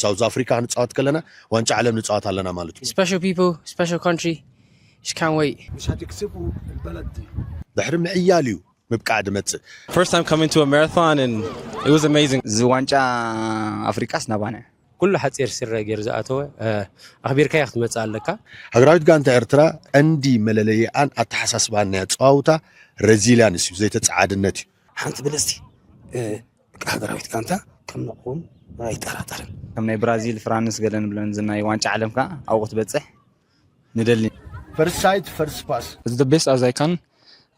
ሳውዝ ኣፍሪካ ክንፃወት ከለና ዋንጫ ዓለም ንፃወት ኣለና ማለት እዩ። Special people, special country. Just can't wait. مش هتكسبوا البلد دي. ድሕሪ ምዕያል እዩ ምብቃዕ ድመፅእ። First time coming to a marathon and it was amazing. እዚ ዋንጫ ኣፍሪቃስ ናባና እዩ። ኩሉ ሓፂር ስረ ገይሩ ዝኣተወ ኣኽቢርካዮ ክትመፅእ ኣለካ። ሃገራዊት ጋንታ ኤርትራ ቀንዲ መለለይኣን ኣተሓሳስባን ናይ ኣፀዋውታ ረዚልያንስ እዩ፣ ዘይተፀዓድነት እዩ። ሓንቲ ብልፅቲ ሃገራዊት ጋንታ ከም ንዕኹም ኣይጠራጠርን። ከም ናይ ብራዚል፣ ፍራንስ ገለ ንብለን ዝናይ ዋንጫ ዓለም ከዓ ኣብኡ ክትበፅሕ ንደሊ። First sight, first pass. As the best as I can,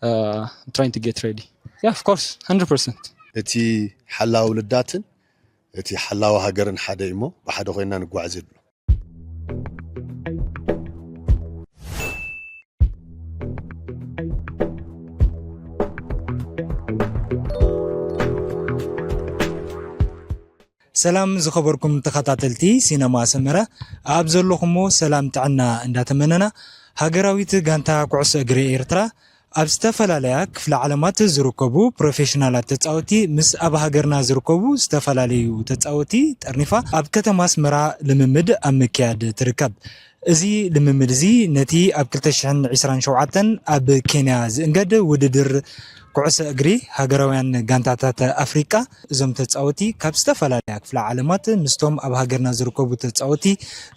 uh, trying to get ready. Yeah, of course, hundred percent. እቲ ሓላው ልዳትን እቲ ሓላው ሃገርን ሓደ እዩ እሞ ብሓደ ኮይና ንጓዓዝ የብሉ። ሰላም ዝኸበርኩም ተኸታተልቲ ሲነማ ሰመረ፣ ኣብ ዘለኹሞ ሰላም ጥዕና እንዳተመነና፣ ሃገራዊት ጋንታ ኩዕሶ እግሪ ኤርትራ ኣብ ዝተፈላለያ ክፍለ ዓለማት ዝርከቡ ፕሮፌሽናላት ተጻወቲ ምስ ኣብ ሃገርና ዝርከቡ ዝተፈላለዩ ተጻወቲ ጠርኒፋ ኣብ ከተማ ኣስመራ ልምምድ ኣብ ምክያድ ትርከብ። እዚ ልምምድ እዚ ነቲ ኣብ ክልተ ሽሕን ዕስራን ሸውዓተን ኣብ ኬንያ ዝእንገድ ውድድር ኩዕሶ እግሪ ሃገራውያን ጋንታታት ኣፍሪቃ፣ እዞም ተጻወቲ ካብ ዝተፈላለያ ክፍለ ዓለማት ምስቶም ኣብ ሃገርና ዝርከቡ ተጻወቲ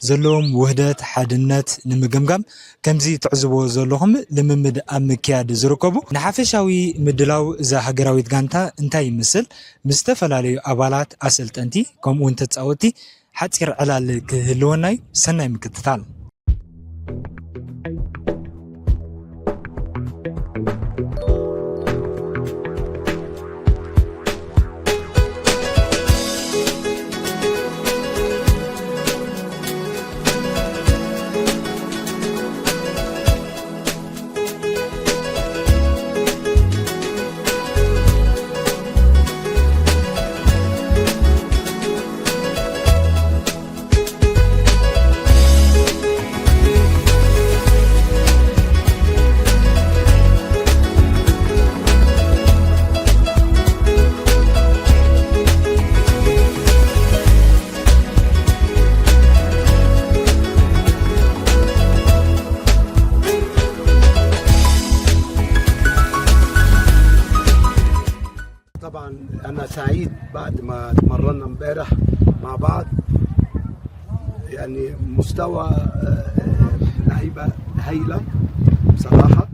ዘለዎም ውህደት፣ ሓድነት ንምግምጋም፣ ከምዚ ትዕዝብዎ ዘለኹም ልምምድ ኣብ ምክያድ ዝርከቡ። ንሓፈሻዊ ምድላው እዛ ሃገራዊት ጋንታ እንታይ ይመስል? ምስ ዝተፈላለዩ ኣባላት፣ ኣሰልጠንቲ፣ ከምኡውን ተጻወቲ ሓጺር ዕላል ክህልወና እዩ። ሰናይ ምክትታል። طبعًا أنا سعيد بعد ما اتمرنا امبارح مع بعض، يعني مستوى، آه، لعيبة هايلة بصراحة.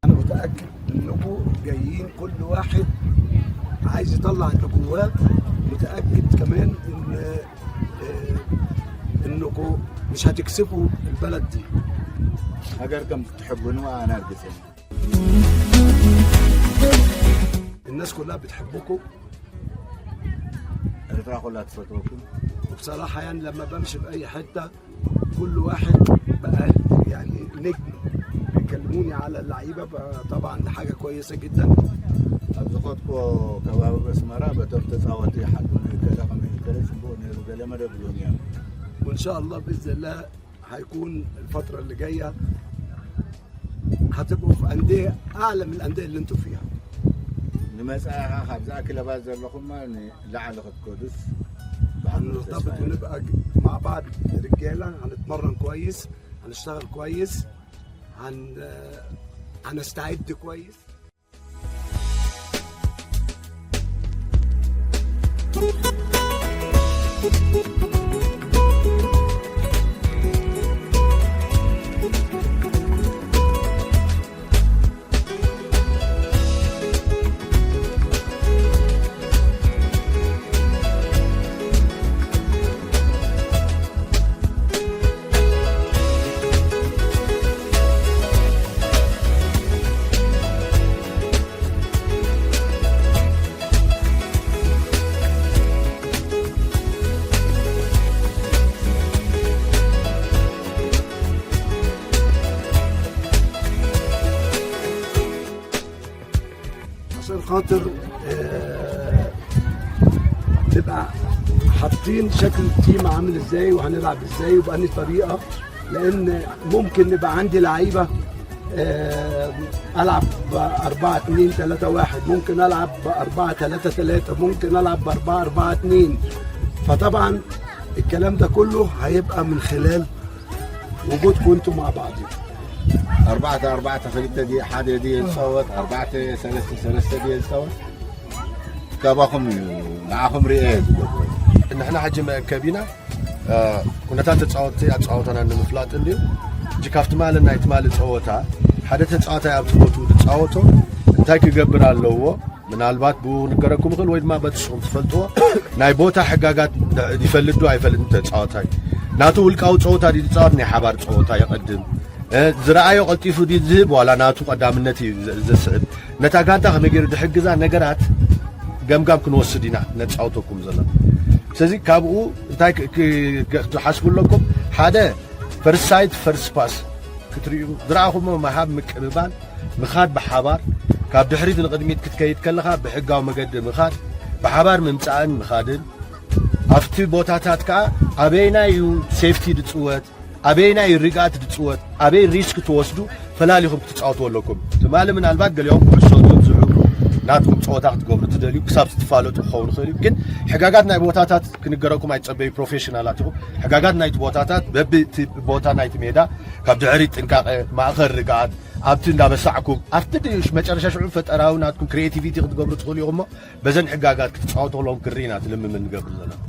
أنا متأكد إنكم جايين، كل واحد عايز يطلع اللي جواه. متأكد كمان إن، آه، إنكم مش هتكسبوا البلد دي. هاجركم تحبونها، أنا أرجو. الناس كلها بتحبكم. الفرقة كلها تفوتوكم. وبصراحة يعني لما بمشي في أي حتة كل واحد بقى يعني نجم. بيكلموني على اللعيبة، بقى طبعًا ده حاجة كويسة جدًا. ኣብ ዝኸድኩዎ ከባቢ ኣስመራ በቶም ተፃወቲ ሓልፉኒ ገለ ከመይ ገለ ፅቡቕ ነይሩ ገለ መደብ ይብሉኒ እዮም። وإن شاء الله بإذن الله هيكون الفترة اللي جاية هتبقوا في أندية أعلى من الأندية اللي انتوا فيها. ንመጻኢኻ ካብዛ ክለባት ዘለኹማ ንላዕሊ ክትከዱስ ብኣምር ተስፋ هنرتبط እየ። ونبقى ج-، مع بعض رجالة، هنتمرن كويس، هنشتغل كويس، هن-، هنستعد كويس. خاطر آه، تبقى حاطين شكل التيم عامل ازاي، وهنلعب ازاي، وبأني طريقة. لأن ممكن يبقى عندي لعيبة آه، ألعب ب أربعة اتنين تلاتة واحد، ممكن ألعب ب أربعة تلاتة تلاتة، ممكن ألعب ب أربعة أربعة اتنين. فطبعا الكلام ده كله هيبقى من خلال وجودكم انتوا مع بعض. ኣርባዕተ ኣርባዕተ ክልተ ድየ ሓደ ድየ ዝፃወት ኣርባዕተ ሰለስተ ሰለስተ ድየ ዝፃወት ካባኹም እዩ ንዓኹም ርኤ ዝገብሮ። ንሕና ሕጂ መእከቢና ኩነታት ተፃወትቲ ኣፃወተና ንምፍላጥ እንድዩ። እጂ ካብ ትማልን ናይ ትማሊ ፀወታ ሓደ ተፃዋታይ ኣብቲ ቦትኡ ዝፃወቶ እንታይ ክገብር ኣለዎ? ምናልባት ብኡ ክንገረኩም ይኽእል ወይ ድማ በቲ ንስኹም ትፈልጥዎ ናይ ቦታ ሕጋጋት ይፈልጥ ዶ ኣይፈልጥን ተፃዋታይ ናቱ ውልቃዊ ፀወታ ድዩ ዝፃወት ናይ ሓባር ፀወታ ይቐድም ዝረኣዮ ቀልጢፉ ድዩ ዝህብ ዋላ ናቱ ቀዳምነት እዩ ዘስዕብ ነታ ጋንታ ከመይ ገይሩ ዝሕግዛ ነገራት ገምጋም ክንወስድ ኢና ነፃውተኩም ዘለና ስለዚ ካብኡ እንታይ ክትሓስቡ ኣለኩም ሓደ ፈርስት ሳይት ፈርስት ፓስ ክትርእዩ ዝረኣኹሞ ምሃብ ምቅብባል ምኻድ ብሓባር ካብ ድሕሪት ንቕድሚት ክትከይድ ከለኻ ብሕጋዊ መገዲ ምኻድ ብሓባር ምምፃእን ምኻድን ኣብቲ ቦታታት ከዓ ኣበየናይ እዩ ሴፍቲ ድፅወት ኣበየናይ እዩ ርግኣት ድፅወት ኣበይ ሪስክ ትወስዱ ፈላሊኹም ክትፃወትዎ ኣለኩም ትማሊ ምናልባት ገሊኦም ኩዕሶ ተብዝሑ ናትኩም ፀወታ ክትገብሩ ትደልዩ ክሳብ ትፋለጡ ክኸውን ይኽእል እዩ ግን ሕጋጋት ናይ ቦታታት ክንገረኩም ኣይትፀበዩ ፕሮፌሽናላት ኢኹም ሕጋጋት ናይቲ ቦታታት በቢ ቦታ ናይቲ ሜዳ ካብ ድሕሪት ጥንቃቐ ማእኸል ርግኣት ኣብቲ እንዳበሳዕኩም ኣብቲ ድዩሽ መጨረሻ ሽዑ ፈጠራዊ ናትኩም ክሪኤቲቪቲ ክትገብሩ ትኽእሉ ኢኹም እሞ በዘን ሕጋጋት ክትፃወቱ ከለዎም ክርኢ ኢና እቲ ልምምድ ንገብር ዘለና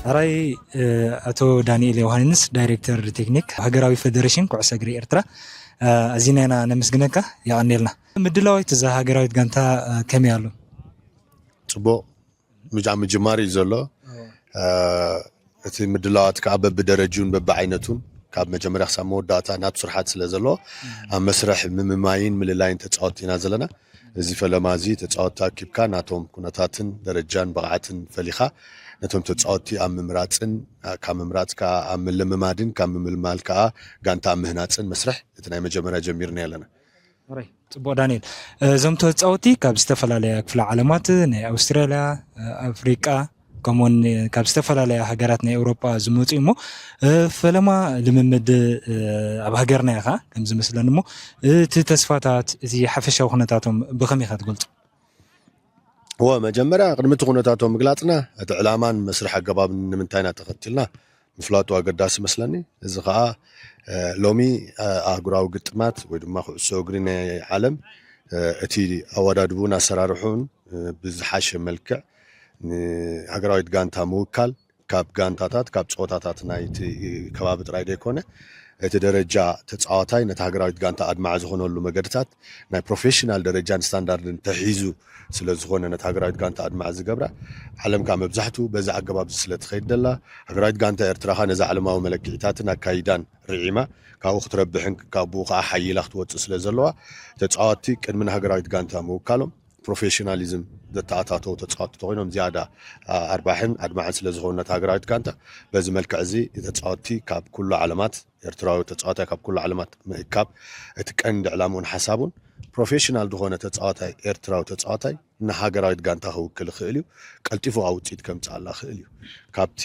ሕራይ ኣቶ ዳንኤል ዮሃንስ ዳይሬክተር ቴክኒክ ሃገራዊ ፌደሬሽን ኩዕሶ እግሪ ኤርትራ ኣዚና ኢና ነመስግነካ የቐንየልና ምድላዋይት እዛ ሃገራዊት ጋንታ ከመይ ኣሎ ፅቡቕ ምጃ ምጅማር እዩ ዘሎ እቲ ምድላዋት ከዓ በብደረጅኡን በብዓይነቱን ካብ መጀመርያ ክሳብ መወዳእታ ናቱ ስርሓት ስለ ዘሎ ኣብ መስርሕ ምምማይን ምልላይን ተፃወቲ ኢና ዘለና እዚ ፈለማ እዚ ተፃወቲ ኣኪብካ ናቶም ኩነታትን ደረጃን ብቕዓትን ፈሊኻ ነቶም ተፃወቲ ኣብ ምምራፅን ካብ ምምራፅ ከዓ ኣብ ምልምማድን ካብ ምምልማል ከዓ ጋንታ ኣብ ምህናፅን መስርሕ እቲ ናይ መጀመርያ ጀሚርና ኣለና ፅቡቅ ዳንኤል እዞም ተፃወቲ ካብ ዝተፈላለያ ክፍለ ዓለማት ናይ ኣውስትራልያ ኣፍሪቃ ከምኡውን ካብ ዝተፈላለያ ሃገራት ናይ ኤውሮጳ ዝመፁ እሞ ፈለማ ልምምድ ኣብ ሃገርና ኢኻ ከም ዝመስለኒ እሞ እቲ ተስፋታት እቲ ሓፈሻዊ ኩነታቶም ብኸመይ ኢኻ ትገልፁ እወ መጀመርያ ቅድሚ እቲ ኩነታቶም ምግላፅና እቲ ዕላማን መስርሕ ኣገባብን ንምንታይ ኢና ተኸትልና ምፍላጡ ኣገዳሲ መስለኒ። እዚ ከዓ ሎሚ ኣህጉራዊ ግጥማት ወይ ድማ ኩዕሶ እግሪ ናይ ዓለም እቲ ኣወዳድቡን ኣሰራርሑን ብዝሓሸ መልክዕ ንሃገራዊት ጋንታ ምውካል ካብ ጋንታታት ካብ ፀወታታት ናይቲ ከባቢ ጥራይ ዘይኮነ እቲ ደረጃ ተፃዋታይ ነቲ ሃገራዊት ጋንታ ኣድማዕ ዝኾነሉ መገድታት ናይ ፕሮፌሽናል ደረጃን ስታንዳርድን ተሒዙ ስለ ዝኾነ ነቲ ሃገራዊት ጋንታ ኣድማዕ ዝገብራ ዓለም ከዓ መብዛሕትኡ በዚ ኣገባብ እዚ ስለ ትኸይድ ደላ ሃገራዊት ጋንታ ኤርትራ ከዓ ነዚ ዓለማዊ መለክዒታትን ኣካይዳን ርዒማ ካብኡ ክትረብሕን ካብኡ ከዓ ሓይላ ክትወፅእ ስለ ዘለዋ ተፃወትቲ ቅድሚ ንሃገራዊት ጋንታ ምውካሎም ፕሮፌሽናሊዝም ዘተኣታተው ተፃወቲ ተኮይኖም ዝያዳ ኣርባሕን ኣድማዕን ስለ ዝኾኑ ነታ ሃገራዊት ጋንታ በዚ መልክዕ እዚ ተፃወቲ ካብ ኩሉ ዓለማት ኤርትራዊ ተፃዋታይ ካብ ኩሉ ዓለማት ምእካብ እቲ ቀንዲ ዕላምኡን ሓሳቡን ፕሮፌሽናል ዝኾነ ተፃዋታይ ኤርትራዊ ተፃዋታይ ንሃገራዊት ጋንታ ክውክል ይኽእል እዩ ቀልጢፉ ካ ውፅኢት ከምፅኣላ ክእል እዩ ካብቲ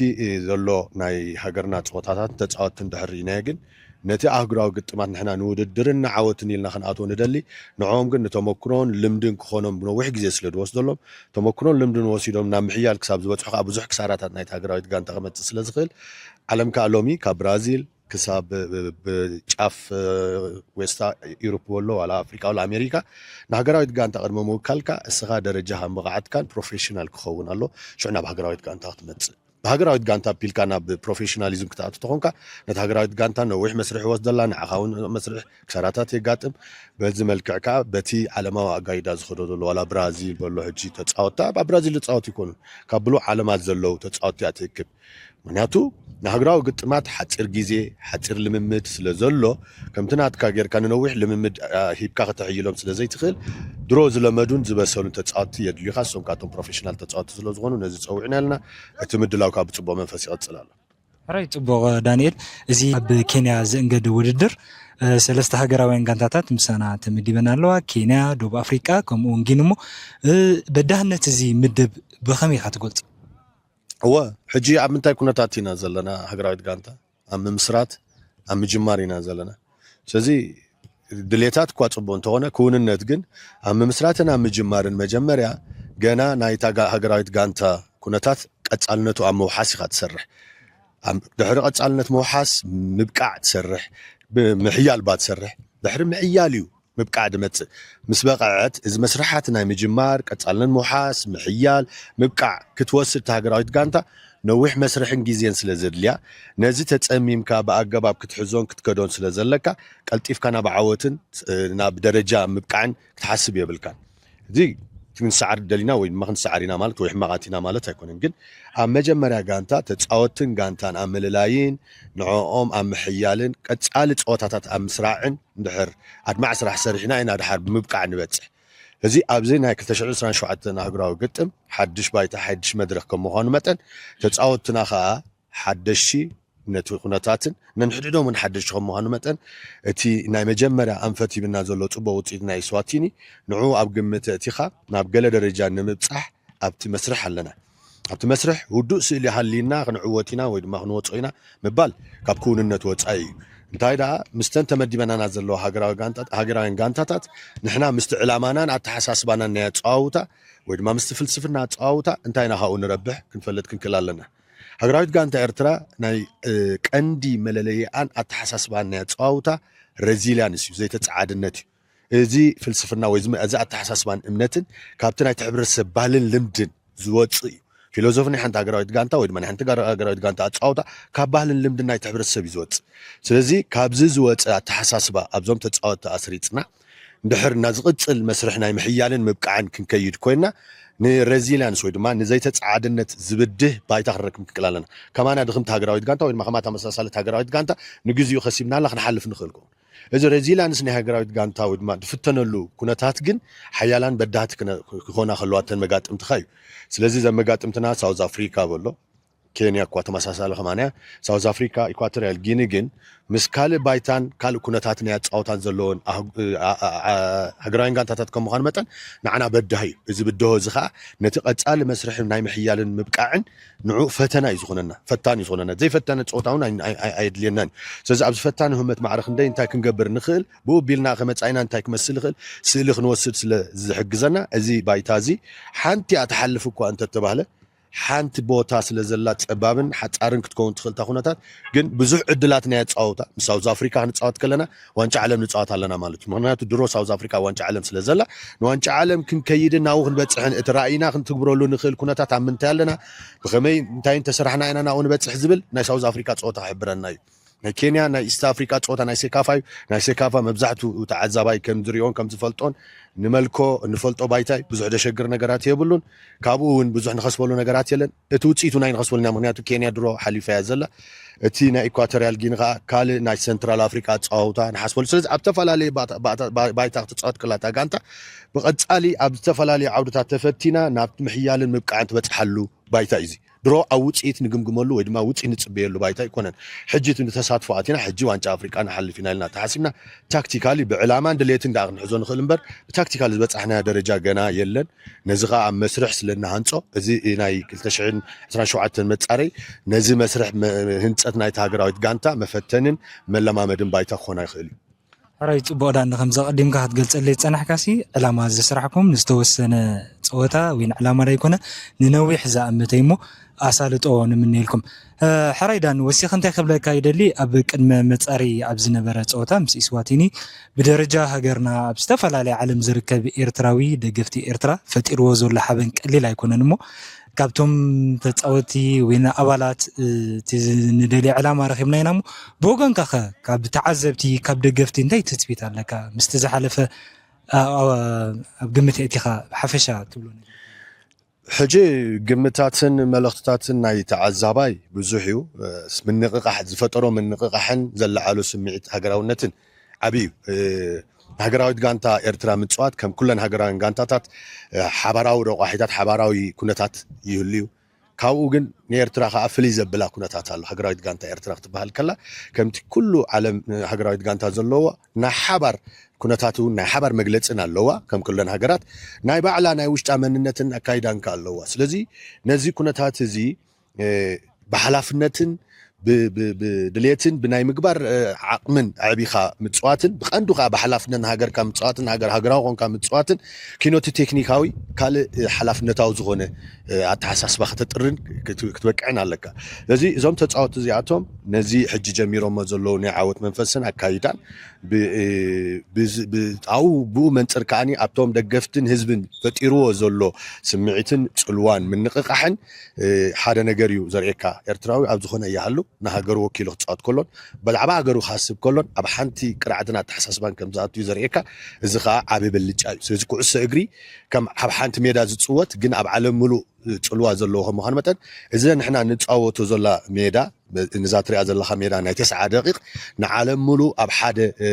ዘሎ ናይ ሃገርና ፀወታታት ተፃወቲ እንድሕር ርኢናዮ ግን ነቲ ኣህጉራዊ ግጥማት ንሕና ንውድድርን ንዓወትን ኢልና ክንኣትዎ ንደሊ። ንዕኦም ግን ንተመክሮን ልምድን ክኾኖም ብነዊሕ ግዜ ስለ ዝወስደሎም፣ ተመክሮን ልምድን ወሲዶም ናብ ምሕያል ክሳብ ዝበጽሑ ከዓ ብዙሕ ክሳራታት ናይቲ ሃገራዊት ጋንታ ክመጽእ ስለ ዝኽእል፣ ዓለም ከዓ ሎሚ ካብ ብራዚል ክሳብ ብ- ብ- ብጫፍ እ፣ ዌስታ ኢሮፕ ወሎ ዋላ ኣፍሪቃ ዋላ ኣሜሪካ ንሃገራዊት ጋንታ ቅድሚ ምውካልካ እስኻ ደረጃኻን ብቕዓትካን ፕሮፌሽናል ክኸውን ኣሎ። ሽዑ ናብ ሃገራዊት ጋንታ ክትመጽእ፣ ብሃገራዊት ጋንታ ኣቢልካ ናብ ፕሮፌሽናሊዝም ክትኣቱ ተኾንካ፣ ነቲ ሃገራዊት ጋንታ ነዊሕ መስርሕ ይወስደላ፣ ንዓኻ እውን መስርሕ ክሳራታት የጋጥም። በዚ መልክዕ ከዓ በቲ ዓለማዊ ኣጋይዳ ዝኸዶ ዘሎ ዋላ ብራዚል በሎ ሕጂ ተፃወትታ ኣብ ብራዚል ዝፃወት ይኮኑን፣ ካብ ብሉዕ ዓለማት ዘለዉ ተፃወትቲ እያ ትእክብ። ምክንያቱ ንሃገራዊ ግጥማት ሓፂር ግዜ ሓፂር ልምምድ ስለ ዘሎ፣ ከምቲ ናትካ ጌርካ ንነዊሕ ልምምድ ሂብካ ከተሕይሎም ስለ ዘይትኽእል፣ ድሮ ዝለመዱን ዝበሰሉን ተፃወትቲ የድልዩካ። እሶም ካብቶም ፕሮፌሽናል ተፃወትቲ ስለ ዝኾኑ ነዚ ፀዊዕና ኣለና። እቲ ምድላው ካብ ብፅቡቅ መንፈስ ይቐፅል ኣሎ። ሕራይ፣ ጽቡቕ ዳንኤል። እዚ ኣብ ኬንያ ዝእንገድ ውድድር ሰለስተ ሃገራውያን ጋንታታት ምሳና ተመዲበን ኣለዋ፣ ኬንያ፣ ደቡብ ኣፍሪቃ፣ ከምኡ እውን ጊን። እሞ በዳህነት እዚ ምድብ ብኸመይ ኢኻ ትገልጾ? እወ፣ ሕጂ ኣብ ምንታይ ኩነታት ኢና ዘለና? ሃገራዊት ጋንታ ኣብ ምምስራት ኣብ ምጅማር ኢና ዘለና። ስለዚ ድሌታት እኳ ጽቡቕ እንተኾነ፣ ክውንነት ግን ኣብ ምምስራትን ኣብ ምጅማርን መጀመርያ ገና ናይታ ሃገራዊት ጋንታ ኩነታት ቀጻልነቱ ኣብ ምውሓስ ኢኻ ትሰርሕ። ድሕሪ ቀጻልነት ምውሓስ ምብቃዕ ትሰርሕ፣ ምሕያል ባ ትሰርሕ። ድሕሪ ምሕያል እዩ ምብቃዕ ድመጽእ። ምስ በቐዐት፣ እዚ መስርሓት ናይ ምጅማር፣ ቀጻልነት ምውሓስ፣ ምሕያል፣ ምብቃዕ ክትወስድ እታ ሃገራዊት ጋንታ ነዊሕ መስርሕን ግዜን ስለ ዘድልያ፣ ነዚ ተጸሚምካ ብኣገባብ ክትሕዞን ክትከዶን ስለ ዘለካ፣ ቀልጢፍካ ናብ ዓወትን ናብ ደረጃ ምብቃዕን ክትሓስብ የብልካን። እዚ ክንሰዓር ደሊና ወይ ድማ ክንሰዓር ኢና ማለት ወይ ሕማቓት ኢና ማለት ኣይኮነን። ግን ኣብ መጀመርያ ጋንታ ተጻወትን ጋንታን ኣብ ምልላይን ንዕኦም ኣብ ምሕያልን ቀጻሊ ጸወታታት ኣብ ምስራዕን እንድሕር ኣድማዕ ስራሕ ሰሪሕና ኢና ድሓር ብምብቃዕ ንበጽሕ። እዚ ኣብዚ ናይ ክልተ ሽሕን ዕስራን ሸውዓተን ኣህጉራዊ ግጥም ሓድሽ ባይታ ሓድሽ መድረኽ ከም ምዃኑ መጠን ተጻወትና ከኣ ሓደሽቲ ነቲ ኩነታትን ነንሕድሕዶም እውን ሓደሽቲ ከም ምዃኑ መጠን እቲ ናይ መጀመርያ ኣንፈት ሂብና ዘሎ ጽቡቕ ውጽኢት ናይ ስዋቲኒ ንዕኡ ኣብ ግምት ኣእቲኻ ናብ ገለ ደረጃ ንምብጻሕ ኣብቲ መስርሕ ኣለና። ኣብቲ መስርሕ ውዱእ ስእሊ ሃልይና ክንዕወት ኢና ወይ ድማ ክንወጾ ኢና ምባል ካብ ክውንነት ወጻኢ እዩ። እንታይ ደኣ ምስተን ተመዲበናና ዘለዋ ሃገራዊ ጋንታ- ሃገራውያን ጋንታታት ንሕና ምስቲ ዕላማናን ኣተሓሳስባናን ናይ ኣጸዋውታ ወይ ድማ ምስቲ ፍልስፍና ኣጸዋውታ እንታይ ኢና ካብኡ ንረብሕ ክንፈልጥ ክንክእል ኣለና። ሃገራዊት ጋንታ ኤርትራ ናይ እ፣ ቀንዲ መለለይኣን ኣተሓሳስባን ናይ ኣጸዋውታ ሬዚልያንስ እዩ፣ ዘይተጸዓድነት እዩ። እዚ ፍልስፍና ወይ ዝመ- እዚ ኣተሓሳስባን እምነትን ካብቲ ናይቲ ሕብረተሰብ ባህልን ልምድን ዝወጽእ እዩ። ፊሎዞፊ ናይ ሓንቲ ሃገራዊት ጋንታ ወይ ድማ ናይ ሓንቲ ጋር- ሃገራዊት ጋንታ ኣጻውታ ካብ ባህልን ልምድን ናይቲ ሕብረተሰብ እዩ ዝወጽእ። ስለዚ ካብዚ ዝወጸ ኣተሓሳስባ ኣብዞም ተጻወትቲ ኣስሪጽና እንድሕር እና ዝቕጽል መስርሕ ናይ ምሕያልን ምብቃዕን ክንከይድ ኮይና ንሬዚሊያንስ ወይ ድማ ንዘይተጻዓድነት ዝብድህ ባይታ ክንረክብ ክንክእል ኣለና። ከማና ድኽምቲ ሃገራዊት ጋንታ ወይ ድማ ከማታ መሳሳለት ሃገራዊት ጋንታ ንግዚኡ ከሲብናላ ክንሓልፍ ንኽእል ክኸውን እዚ ሬዚላንስ ናይ ሃገራዊት ጋንታ ወይ ድማ ዝፍተነሉ ኩነታት ግን ሓያላን በዳህቲ ክነ- ክኾና ከለዋ እተን መጋጥምትኻ እዩ። ስለዚ እዘን መጋጥምትና ሳውዝ ኣፍሪካ በሎ፣ ኬንያ እኳ ተመሳሳሊ ከማንያ፣ ሳውዝ ኣፍሪካ፣ ኢኳቶሪያል ጊኒ ግን ምስ ካልእ ባይታን ካልእ ኩነታት ናይ ኣፃወታን ዘለዎን ኣህ- ኣ- ኣ- ኣ- ሃገራውያን ጋንታታት ከም ምዃኑ መጠን ንዓና በዳህ እዩ። እዚ ብድሆ እዚ ከዓ ነቲ ቀፃሊ መስርሕ ናይ ምሕያልን ምብቃዕን ንዑ ፈተና እዩ ዝኾነና፣ ፈታን እዩ ዝኾነና። ዘይፈተነ ፀወታ እውን ኣይ- ኣይ- ኣይ- ኣየድልየናን እዩ። ስለዚ ኣብዚ ፈታኒ ህመት ማዕረ ክንደይ እንታይ ክንገብር ንኽእል፣ ብኡ ቢልና ከመፃኢና እንታይ ክመስል ይኽእል ስእሊ ክንወስድ ስለ ዝሕግዘና እዚ ባይታ እዚ ሓንቲ እያ ትሓልፍ እኳ እንተተባህለ ሓንቲ ቦታ ስለ ዘላ ፀባብን ሓፃርን ክትከውን ትኽእል እታ ኩነታት ግን ብዙሕ ዕድላት ናይ ኣፀዋውታ ምስ ሳውዝ ኣፍሪካ ክንፃወት ከለና ዋንጫ ዓለም ንፃወት ኣለና ማለት እዩ። ምክንያቱ ድሮ ሳውዝ ኣፍሪካ ዋንጫ ዓለም ስለ ዘላ ንዋንጫ ዓለም ክንከይድን ናብኡ ክንበፅሕን እቲ ራእይና ክንትግብረሉ ንኽእል ኩነታት ኣብ ምንታይ ኣለና፣ ብኸመይ እንታይ እንተሰራሕና ኢና ናብኡ ንበፅሕ ዝብል ናይ ሳውዝ ኣፍሪካ ፀወታ ክሕብረና እዩ። ናይ ኬንያ ናይ ኢስት ኣፍሪካ ፀወታ ናይ ሴካፋ እዩ። ናይ ሴካፋ መብዛሕትኡ ተዓዛባይ ከም ዝሪኦን ከም ዝፈልጦን ንመልኮ እንፈልጦ ባይታ እዩ። ብዙሕ ደሸግር ነገራት የብሉን። ካብኡ እውን ብዙሕ ንኸስበሉ ነገራት የለን። እቲ ውፅኢቱ ናይ ንኸስበሉ ኢና። ምክንያቱ ኬንያ ድሮ ሓሊፋ እያ ዘላ። እቲ ናይ ኢኳቶሪያል ጊኒ ከዓ ካልእ ናይ ሰንትራል ኣፍሪካ ኣፀዋውታ ንሓስበሉ። ስለዚ ኣብ ዝተፈላለዩ ባታ- ባታ- ባ- ባይታ ክትፃወት ከላ እታ ጋንታ ብቐፃሊ ኣብ ዝተፈላለዩ ዓውድታት ተፈቲና ናብ ምሕያልን ምብቃዕን ትበፅሓሉ ባይታ እዩ እዚ። ድሮ ኣብ ውፅኢት ንግምግመሉ ወይ ድማ ውፅኢት ንፅበየሉ ባይታ ኣይኮነን። ሕጂ እቲ ንተሳትፎ ኣቲና፣ ሕጂ ዋንጫ ኣፍሪቃ ንሓልፍ ኢና ኢልና ተሓሲብና፣ ታክቲካሊ ብዕላማን ድሌትን ደኣ ክንሕዞ ንኽእል እምበር፣ ብታክቲካሊ ዝበፃሕናዮ ደረጃ ገና የለን። ነዚ ኸዓ ኣብ መስርሕ ስለ እንሃንፆ፣ እዚ ናይ ክልተ ሽሕን ዕስራን ሸውዓተን መፃረይ፣ ነዚ መስርሕ መ-፣ ህንፀት ናይቲ ሃገራዊት ጋንታ መፈተንን መለማመድን ባይታ ክኾና ይኽእል እዩ። ሕራይ፣ ጽቡቕ ዳኒ፣ ከምዚ ኣቐዲምካ ክትገልጸለይ ዝጸናሕካሲ፣ ዕላማ እዚ ስራሕኩም ንዝተወሰነ ጸወታ ወይ ንዕላማ ዳይኮነ፣ ንነዊሕ ዝኣመተ እዩ እሞ፣ ኣሳልጦ ንምነየልኩም። እ፣ ሕራይ ዳኒ፣ ወሲኸ እንታይ ክብለካ ይደሊ፣ ኣብ ቅድመ መጻሪ ኣብ ዝነበረ ጸወታ ምስ ኢስዋቲኒ፣ ብደረጃ ሃገርና ኣብ ዝተፈላለየ ዓለም ዝርከብ ኤርትራዊ፣ ደገፍቲ ኤርትራ ፈጢርዎ ዘሎ ሓበን ቀሊል ኣይኮነን እሞ፣ ካብቶም ተጻወትቲ ወይ ንኣባላት፣ እ፣ እቲ ዝ-፣ ንደልዮ ዕላማ ረኺብና ኢና እሞ፣ ብወገንካ ኸ ካብ ተዓዘብቲ፣ ካብ ደገፍቲ እንታይ ትጽቢት ኣለካ? ምስቲ ዝሓለፈ፣ ኣ-፣ ኣ-፣ ኣብ ግምት የእቲኻ ብሓፈሻ ትብሎ ነገር? ሕጂ ግምታትን መልእኽትታትን ናይ ተዓዛባይ ብዙሕ እዩ። እ፣ ስ-፣ ምንቕቓሕ ዝፈጠሮ ምንቕቓሕን ዘለዓሉ ስምዒት ሃገራውነትን ዓቢ እዩ። እ፣ ሃገራዊት ጋንታ ኤርትራ ምጽዋት ከም ኩለን ሃገራውያን ጋንታታት፣ እ፣ ሓባራዊ ረቋሒታት፣ ሓባራዊ ኩነታት ይህሉ እዩ። ካብኡ ግን ንኤርትራ ከኣ ፍልይ ዘብላ ኩነታት ኣሎ። ሃገራዊት ጋንታ ኤርትራ ክትበሃል ከላ፣ ከምቲ ኩሉ ዓለም፣ እ፣ ሃገራዊት ጋንታ ዘለዎ ናይ ሓባር ኩነታት እውን ናይ ሓባር መግለጽን ኣለዋ። ከም ኩለን ሃገራት ናይ ባዕላ ናይ ውሽጣ መንነትን ኣካይዳን ከኣ ኣለዋ። ስለዚ ነዚ ኩነታት እዚ፣ እ፣ ብሓላፍነትን ብ-፣ ብ-፣ ብድሌትን ብናይ ምግባር፣ እ፣ ዓቕምን ኣዕቢኻ ምጽዋትን፣ ብቐንዱ ከኣ ብሓላፍነት ንሃገርካ ምጽዋትን፣ ሃገር-፣ ሃገራዊ ኮንካ ምጽዋትን፣ ኪኖቲ ቴክኒካዊ ካልእ፣ እ፣ ሓላፍነታዊ ዝኾነ፣ እ፣ ኣተሓሳስባ ከተጥርን ክት-፣ ክትበቅዕን ኣለካ። ስለዚ እዞም ተጻወትቲ እዚኣቶም ነዚ ሕጂ ጀሚሮሞ ዘለዉ ናይ ዓወት መንፈስን ኣካይዳን ብ-፣ እ፣ ብዝ-፣ ብ-፣ ኣብኡ ብኡ መንጽር ከኣኒ ኣብቶም ደገፍትን ህዝብን ፈጢርዎ ዘሎ ስምዒትን ጽልዋን ምንቕቓሕን፣ እ፣ ሓደ ነገር እዩ ዘርእየካ። ኤርትራዊ ኣብ ዝኾነ ይሃሉ ንሃገሩ ወኪሉ ክጻወት ከሎን ብዛዕባ ሃገሩ ክሓስብ ከሎን ኣብ ሓንቲ ቅርዓትን ኣተሓሳስባን ከም ዝኣቱ እዩ ዘርእየካ። እዚ ኸኣ ዓቢ ብልጫ እዩ። ስለዚ ኩዕሶ እግሪ ከም ኣብ ሓንቲ ሜዳ ዝጽወት ግን ኣብ ዓለም ምሉእ ጽልዋ ዘለዎ ከም ምዃኑ መጠን፣ እዚ ንሕና ንጻወቶ ዘላ ሜዳ፣ ብ-፣ ነዛ ትሪኣ ዘለኻ ሜዳ ናይ ተስዓ ደቂቕ ንዓለም ምሉእ ኣብ ሓደ፣ እ፣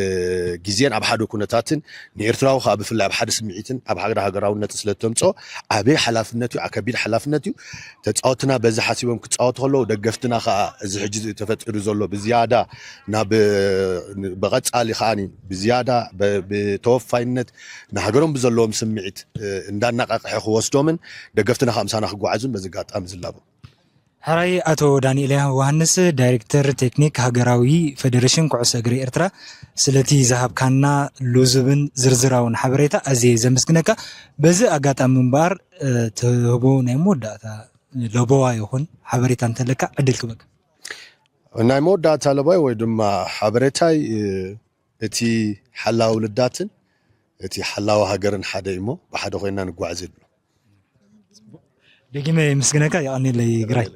ግዜን ኣብ ሓደ ኩነታትን ንኤርትራዊ ከኣ ብፍላይ ኣብ ሓደ ስምዒትን ኣብ ሓደ ሃገራውነት ስለ እተምጽኦ ዓቢ ሓላፍነት እዩ፣ ዓ-፣ ከቢድ ሓላፍነት እዩ። ተጻወትና በዚ ሓሲቦም ክጻወቱ ከለዉ፣ ደገፍትና ከኣ እዚ ሕጂ ተፈጢሩ ዘሎ ብዝያዳ ናብ፣ እ፣ ብቐጻሊ ከኣኒ ብዝያዳ ብ-፣ ብተወፋይነት ንሃገሮም ብዘለዎም ስምዒት፣ እ፣ እንዳነቃቅሐ ክወስዶምን ደገፍትና ከኣ ምሳና ክጓዓዙን በዚ ኣጋጣሚ ዝላቦ። ሕራይ ኣቶ ዳንኤል ዮሃንስ፣ ዳይሬክተር ቴክኒክ ሃገራዊ ፌደሬሽን ኩዕሶ እግሪ ኤርትራ፣ ስለቲ ዝሃብካና ልዙብን ዝርዝራውን ሓበሬታ ኣዝየ ዘመስግነካ። በዚ ኣጋጣሚ እምበኣር፣ እ፣ ትህቦ ናይ መወዳእታ ለበዋ ይኹን ሓበሬታ እንተለካ ዕድል ክበካ። ናይ መወዳእታ ለበዋይ ወይ ድማ ሓበሬታይ፣ እ፣ እቲ ሓላዊ ልዳትን እቲ ሓላዊ ሃገርን ሓደ እዩ እሞ፣ ብሓደ ኮይንና ንጓዓዝ ይብሎ። ደጊመ የመስግነካ፣ የቐንየለይ ግራይ።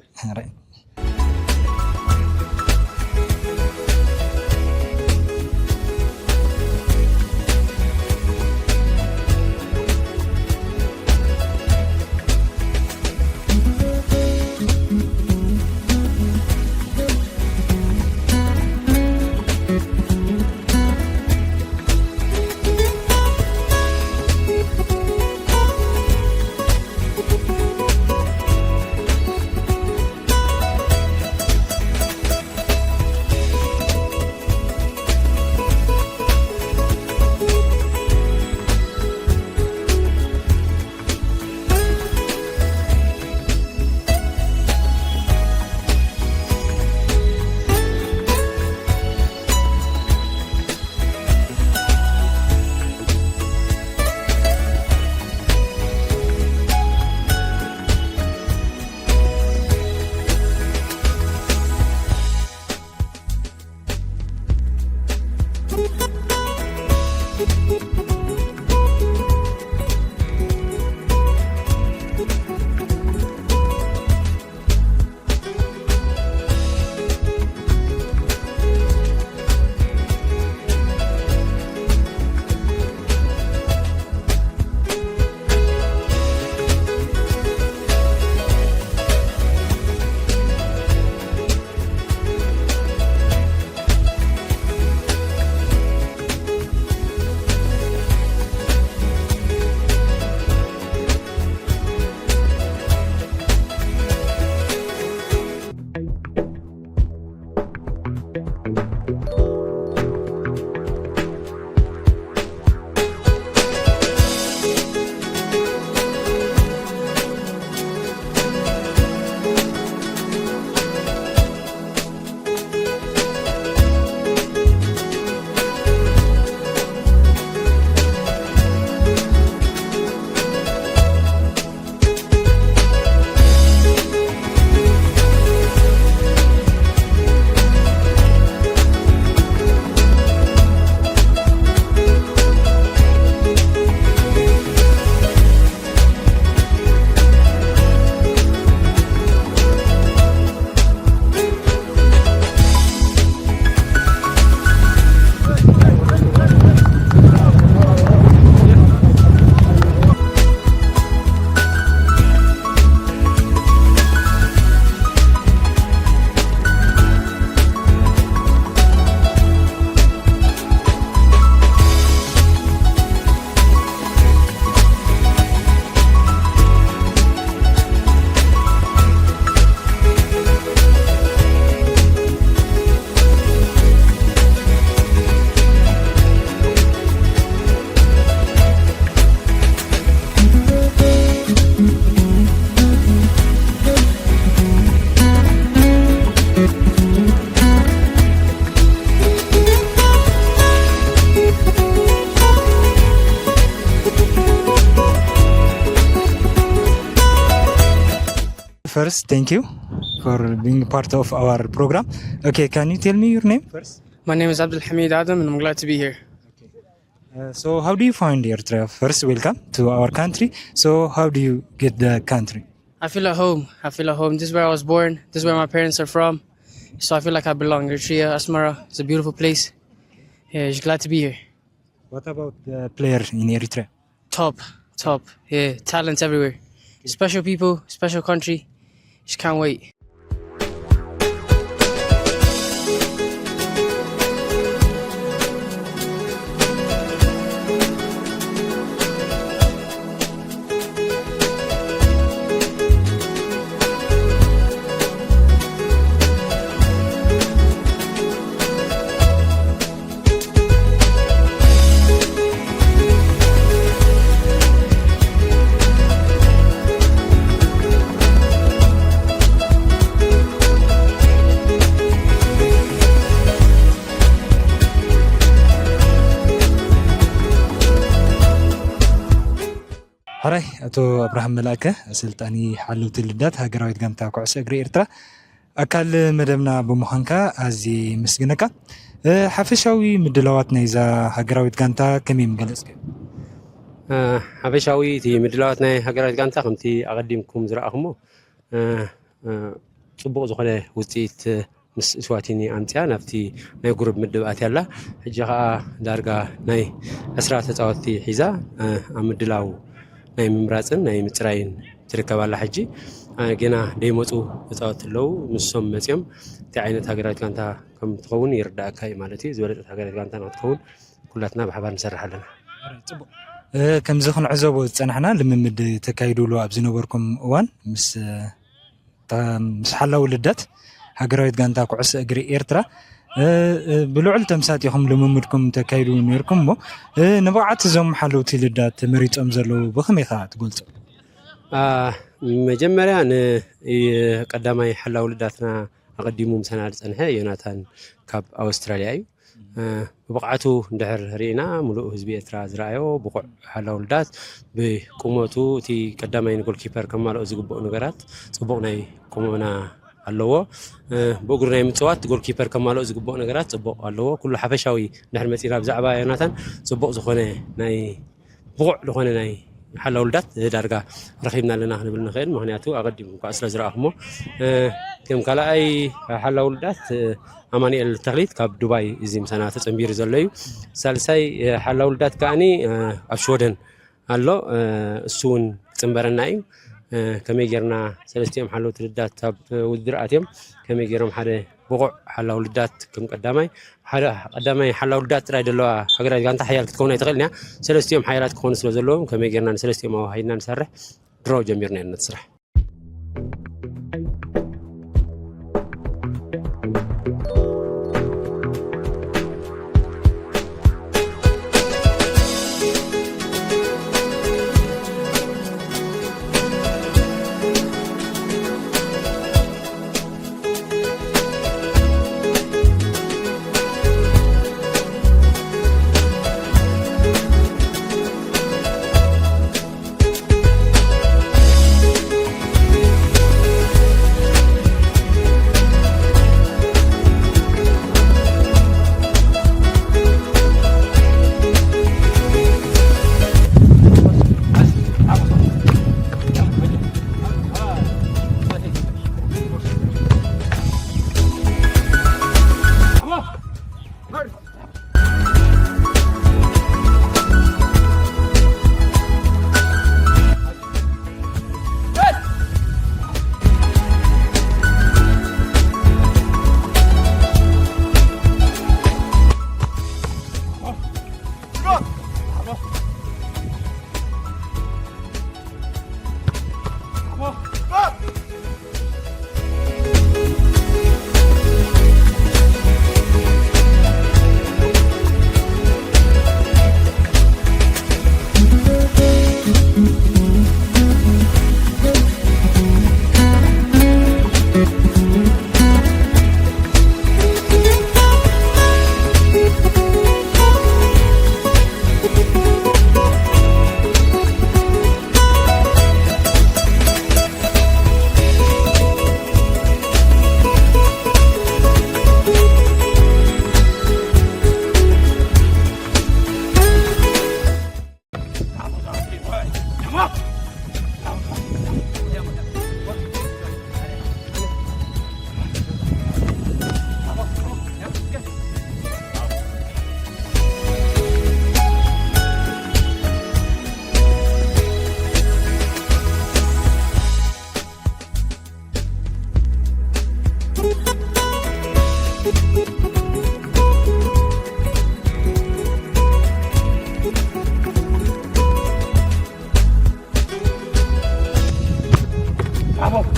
First, thank you for being part of our program. Okay, can you tell me your name first? My name is Abdul Hamid Adam, and I'm glad to be here. Uh, so, how do you find Eritrea? First, welcome to our country. So, how do you get the country? I feel at home. I feel at home. This is where I was born. This is where my parents are from. So I feel like I belong. Eritrea, Asmara, it's a beautiful place. Yeah, just glad to be here. What about the player in Eritrea? Top, top. Yeah, talents everywhere. Special people, special country. Just can't wait. ሕራይ፣ ኣቶ ኣብርሃም መልኣከ፣ ኣሰልጣኒ ሓለውቲ ልዳት ሃገራዊት ጋንታ ኩዕሶ እግሪ ኤርትራ፣ ኣካል መደብና ብምዃንካ ኣዝየ የመስግነካ። እ፣ ሓፈሻዊ ምድላዋት ናይዛ ሃገራዊት ጋንታ ከመይ ምገለጽክዮ? እ፣ ሓፈሻዊ እቲ ምድላዋት ናይ ሃገራዊት ጋንታ ከምቲ ኣቐዲምኩም ዝረኣኹሞ፣ እ፣ እ፣ ጽቡቕ ዝኾነ ውጽኢት ምስ እስዋቲኒ ኣምጽያ ናብቲ ናይ ጉሩብ ምድብ ኣትያ ኣላ። ሕጂ ኸኣ ዳርጋ ናይ ዕስራ ተጻወትቲ ሒዛ፣ እ፣ ኣብ ምድላው ናይ ምምራጽን ናይ ምጽራይን ትርከብ ኣላ። ሕጂ፣ እ፣ ገና ደይመጹ ተጻወትቲ ኣለዉ። ንሶም መጽዮም እንታይ ዓይነት ሃገራዊት ጋንታ ከም ትኸውን ይርዳእካ እዩ ማለት እዩ። ዝበለጸት ሃገራዊት ጋንታ ንክትኸውን ኩላትና ብሓባር ንሰርሕ ኣለና። ጽቡቕ። እ፣ ከምዚ ክንዕዘቦ ዝጸናሕና ልምምድ ተካይዱሉ ኣብ ዝነበርኩም እዋን ምስ፣ እ፣ ታ-፣ ምስ ሓላው ልዳት ሃገራዊት ጋንታ ኩዕሶ እግሪ ኤርትራ፣ እ፣ እ፣ ብልዑል ተምሳጥ ኢኹም ልምምድኩም ተካይዱ ነይርኩም እሞ፣ እ፣ ንብቕዓት እዞም ሓለውቲ ልዳት መሪጾም ዘለዉ ብኸመይ ኢኻ ትገልጾ? አ፣ መጀመርያ ን-፣ ይ-፣ ቀዳማይ ሓላው ልዳትና ኣቐዲሙ ምሳና ዝጸንሐ ዮናታን ካብ ኣውስትራልያ እዩ። እ፣ ብብቕዓቱ እንድሕር ርኢና፣ ምሉእ ህዝቢ ኤርትራ ዝረኣዮ ብቑዕ ሓላው ልዳት፣ ብቁመቱ እቲ ቀዳማይ ንጎልኪፐር ከማልኦ ዝግብኦ ነገራት ጽቡቕ ናይ ቁመና ኣለዎ። እ፣ ብእግሩ ናይ ምጽዋት ጎልኪፐር ከማልኦ ዝግብኦ ነገራት ጽቡቕ ኣለዎ። ኩሉ ሓፈሻዊ እንድሕር መጺና ብዛዕባ ዮናታን ጽቡቕ ዝኾነ ናይ ብቑዕ ዝኾነ ናይ ሓላው ልዳት ዳርጋ ረኺብና ኣለና ክንብል ንኽእል። ምኽንያቱ ኣቐዲሙ እኳ ስለ ዝረኣኹሞ፣ እ፣ ከም ካልኣይ ሓላው ልዳት፣ እ፣ ኣማኑኤል ተኽሊት ካብ ዱባይ እዚ ምሳና ተጸንቢሩ ዘሎ እዩ። ሳልሳይ፣ እ፣ ሓላው ልዳት ከኣኒ፣ እ፣ ኣብ ሽወደን ኣሎ። እ፣ እሱ እውን ክጽንበረና እዩ። እ፣ ከመይ ጌርና ሰለስቲኦም ሓለውቲ ልዳት ኣብ ውድድር ኣትዮም ከመይ ጌሮም ሓደ ብቑዕ ሓላው ልዳት ከም ቀዳማይ፣ ሓደ ቀዳማይ ሓላው ልዳት ጥራይ ዘለዋ ሃገራዊት ጋንታ ሓያል ክትከውን ኣይትኽእልን እያ። ሰለስቲኦም ሓያላት ክኾኑ ስለ ዘለዎም ከመይ ጌርና ንሰለስቲኦም ኣዋሃሂድና ንሰርሕ ድሮ ጀሚርና ኢና ነቲ ስራሕ።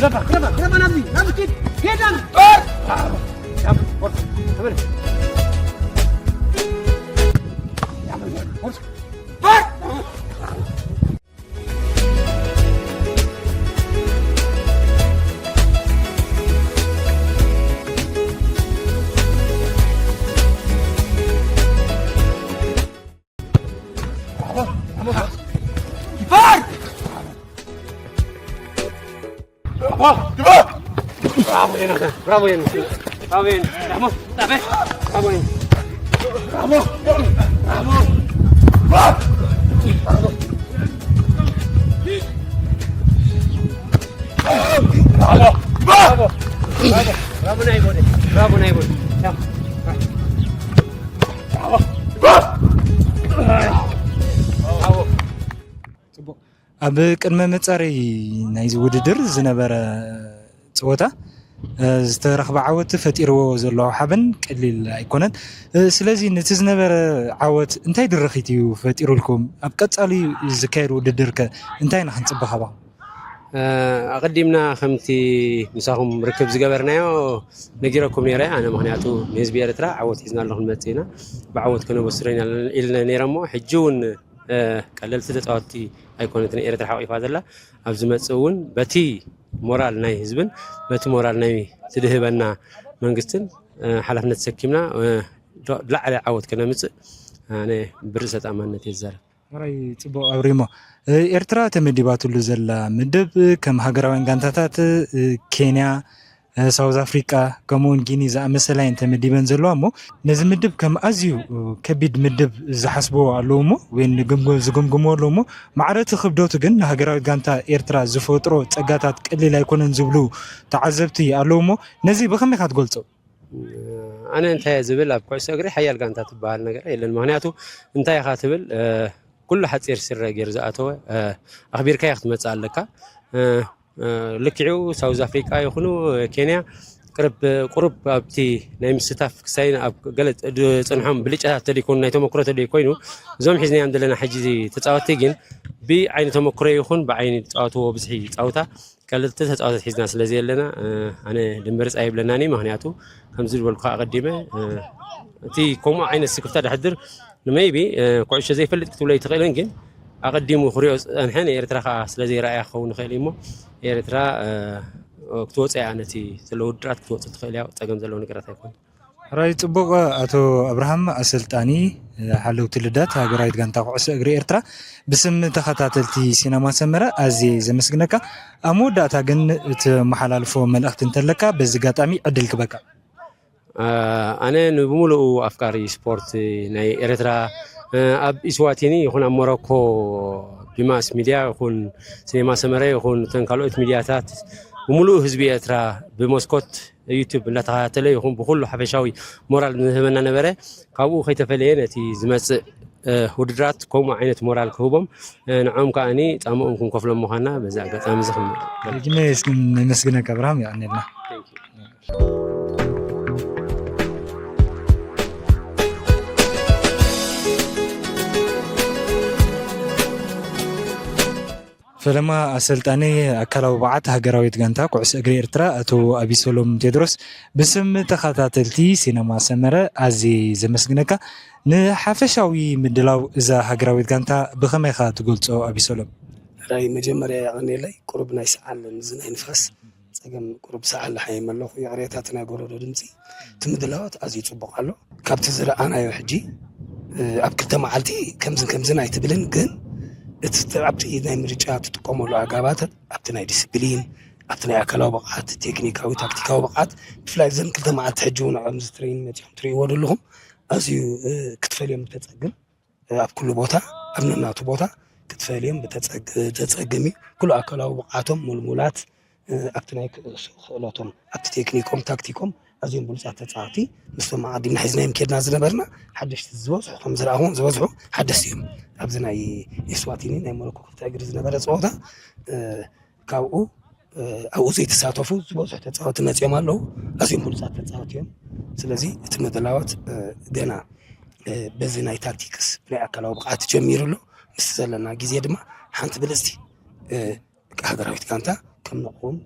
ግረባ፣ ግረባ፣ ግረባ፣ ናብዚ፣ ናብዚ ኪድ፣ ኪድ ናብዚ። ኣብ ቅድመ መጻረይ ናይዚ ውድድር ዝነበረ ጸወታ ዝተረኽበ ዓወት ፈጢርዎ ዘሎ ሓበን ቀሊል ኣይኮነን። ስለዚ ነቲ ዝነበረ ዓወት እንታይ ድርኺት እዩ ፈጢሩልኩም? ኣብ ቀጻሊ ዝካየድ ውድድር ከ እንታይ ኢና ክንጽበ ካባኹም? ኣቐዲምና ከምቲ ምሳኹም ርክብ ዝገበርናዮ ነጊረኩም ነይረ። ኣነ ምኽንያቱ ንህዝቢ ኤርትራ ዓወት ሒዝና ኣለኹ ንመጽእ ኢና ብዓወት ከነበስሮ ኢና ኢልና ነይረ እሞ ሕጂ እውን ቀለልቲ ተፃወትቲ ኣይኮነትን ኤርትራ ሓቂፋ ዘላ። ኣብ ዝመፅእ እውን በቲ ሞራል ናይ ህዝብን በቲ ሞራል ናይ ትድህበና መንግስትን ሓላፍነት ተሰኪምና ዝለዓለ ዓወት ከነምፅእ ኣነ ብርእሰ ተኣማንነት እየ ዝዛረብ። ሕራይ ጽቡቕ ኣብሪሞ። ኤርትራ ተመዲባትሉ ዘላ ምድብ ከም ሃገራውያን ጋንታታት ኬንያ፣ ሳውዝ ኣፍሪቃ ከምኡውን ጊኒ ዝኣመሰላ እየን ተመዲበን ዘለዋ እሞ ነዚ ምድብ ከም ኣዝዩ ከቢድ ምድብ ዝሓስብዎ ኣለዉ እሞ ወይ ዝግምግምዎ ኣለዉ እሞ ማዕረቲ ክብደቱ ግን ንሃገራዊት ጋንታ ኤርትራ ዝፈጥሮ ጸጋታት ቀሊል ኣይኮነን ዝብሉ ተዓዘብቲ ኣለዉ እሞ ነዚ ብኸመይ ኢኻ ትገልጾ? ኣነ እንታይ እየ ዝብል ኣብ ኩዕሶ እግሪ ሓያል ጋንታ ትበሃል ነገር የለን። ምክንያቱ እንታይ ኢኻ ትብል ኩሉ ሓፂር ስረ ገይሩ ዝኣተወ ኣኽቢርካዮ ክትመፅእ ኣለካ። ልክዑ ሳውዝ ኣፍሪቃ ይኹኑ ኬንያ ቅርብ ቁሩብ ኣብቲ ናይ ምስታፍ ክሳይ ኣብ ገለ ዝፅንሖም ብልጫታት ተደይኮኑ ናይ ተመክሮ ተደይ ኮይኑ እዞም ሒዝናዮም ዘለና ሕጂ ተፃወቲ ግን ብዓይኒ ተመክሮ ይኹን ብዓይኒ ተፃወትዎ ብዝሒ ፃውታ ቀለልቲ ተፃወታት ሒዝና ስለ ዘየለና ኣነ ድምርፅ ኣይብለናን እዩ። ምክንያቱ ከምዚ ዝበልኩ ኣቐዲመ እቲ ከምኡ ዓይነት ስክፍታ ድሕድር ንመይቢ ኩዕሾ ዘይፈልጥ ክትብሎ ኣይትኽእልን፣ ግን ኣቐዲሙ ክሪኦ ዝፀንሐ ንኤርትራ ከዓ ስለ ዘይረኣያ ክኸውን ይኽእል እዩ እሞ ኤርትራ ክትወፀ እያ ነቲ ዘለዎ ውድድራት ክትወፅእ ትኽእል እያ። ፀገም ዘለዎ ነገራት ኣይኮነ። ሕራይ ጽቡቕ ኣቶ ኣብርሃም ኣሰልጣኒ ሓለውቲ ልዳት ሃገራዊት ጋንታ ኩዕሶ እግሪ ኤርትራ ብስም ተኸታተልቲ ሲነማ ሰመረ ኣዝየ ዘመስግነካ። ኣብ መወዳእታ ግን እተመሓላልፎ መልእኽቲ እንተለካ በዚ ኣጋጣሚ ዕድል ክበካ። ኣነ ንብምሉኡ ኣፍቃሪ ስፖርት ናይ ኤርትራ ኣብ ኢስዋቲኒ ይኹን ኣብ ሞሮኮ ብማስ ሚድያ ይኹን ሲኔማ ሰመረ ይኹን እተን ካልኦት ሚድያታት ብምሉኡ ህዝቢ ኤርትራ ብመስኮት ዩቱብ እንዳተኸታተለ ይኹን ብኩሉ ሓፈሻዊ ሞራል ንህበና ነበረ። ካብኡ ከይተፈለየ ነቲ ዝመፅእ ውድድራት ከምኡ ዓይነት ሞራል ክህቦም ንዖም ከዓኒ ፃምኦም ክንከፍሎም ምዃና በዚ ኣጋጣሚ እዚ ክምል። ጅመ ነመስግነካ ኣብርሃም የቐንየልና። ፈለማ ኣሰልጣኒ ኣካላዊ ብቕዓት ሃገራዊት ጋንታ ኩዕሶ እግሪ ኤርትራ ኣቶ ኣቢሰሎም ቴድሮስ ብስም ተኸታተልቲ ሲነማ ሰመረ ኣዝየ ዘመስግነካ። ንሓፈሻዊ ምድላው እዛ ሃገራዊት ጋንታ ብኸመይ ኢኻ ትገልጾ ኣቢሰሎም? ሕራይ መጀመርያ የቐንየለይ። ቁሩብ ናይ ሰዓል ምስዚ ናይ ንፋስ ጸገም ቁሩብ ሰዓል ሓይም ኣለኹ። ይቕሬታ እቲ ናይ ጎረዶ ድምጺ። እቲ ምድላዋት ኣዝዩ ጽቡቕ ኣሎ። ካብቲ ዝረኣናዮ ሕጂ ኣብ ክልተ መዓልቲ ከምዝን ከምዝን ኣይትብልን፣ ግን እቲ ኣብቲ ናይ ምርጫ ትጥቀመሉ ኣጋባታት ኣብቲ ናይ ዲስፕሊን ኣብቲ ናይ ኣካላዊ ብቕዓት ቴክኒካዊ ታክቲካዊ ብቕዓት ብፍላይ ዘን ክልተ መዓልቲ ሕጂ እውን ንዖም እዚ ትሬኒንግ መፂኹም ትርእይዎ ዘለኹም ኣዝዩ ክትፈልዮም ተፀግም ኣብ ኩሉ ቦታ ኣብ ነናቱ ቦታ ክትፈልዮም ብተፀግ- ተፀግም እዩ። ኩሉ ኣካላዊ ብቕዓቶም ሙልሙላት ኣብቲ ናይ ክእሱ ክእለቶም ኣብቲ ቴክኒኮም ታክቲኮም ኣዝዮም ብሉፃት ተፃወቲ ምስቶም ኣቐዲምና ሒዝናዮም ከድና ዝነበርና ሓደሽቲ ዝበዝሑ ከም ዝረኣኹም ዝበዝሑ ሓደስቲ እዮም። ኣብዚ ናይ ኤስዋቲኒ ናይ ሞሮኮ ክልተ እግሪ ዝነበረ ፀወታ ካብኡ ኣብኡ ዘይተሳተፉ ዝበዝሑ ተፃወቲ መፅኦም ኣለዉ። ኣዝዮም ብሉፃት ተፃወቲ እዮም። ስለዚ እቲ ምድላዋት ገና በዚ ናይ ታክቲክስ ናይ ኣካላዊ ብቕዓት ጀሚሩ ኣሎ። ምስቲ ዘለና ግዜ ድማ ሓንቲ ብልፅቲ ሃገራዊት ጋንታ ከም ንቕውም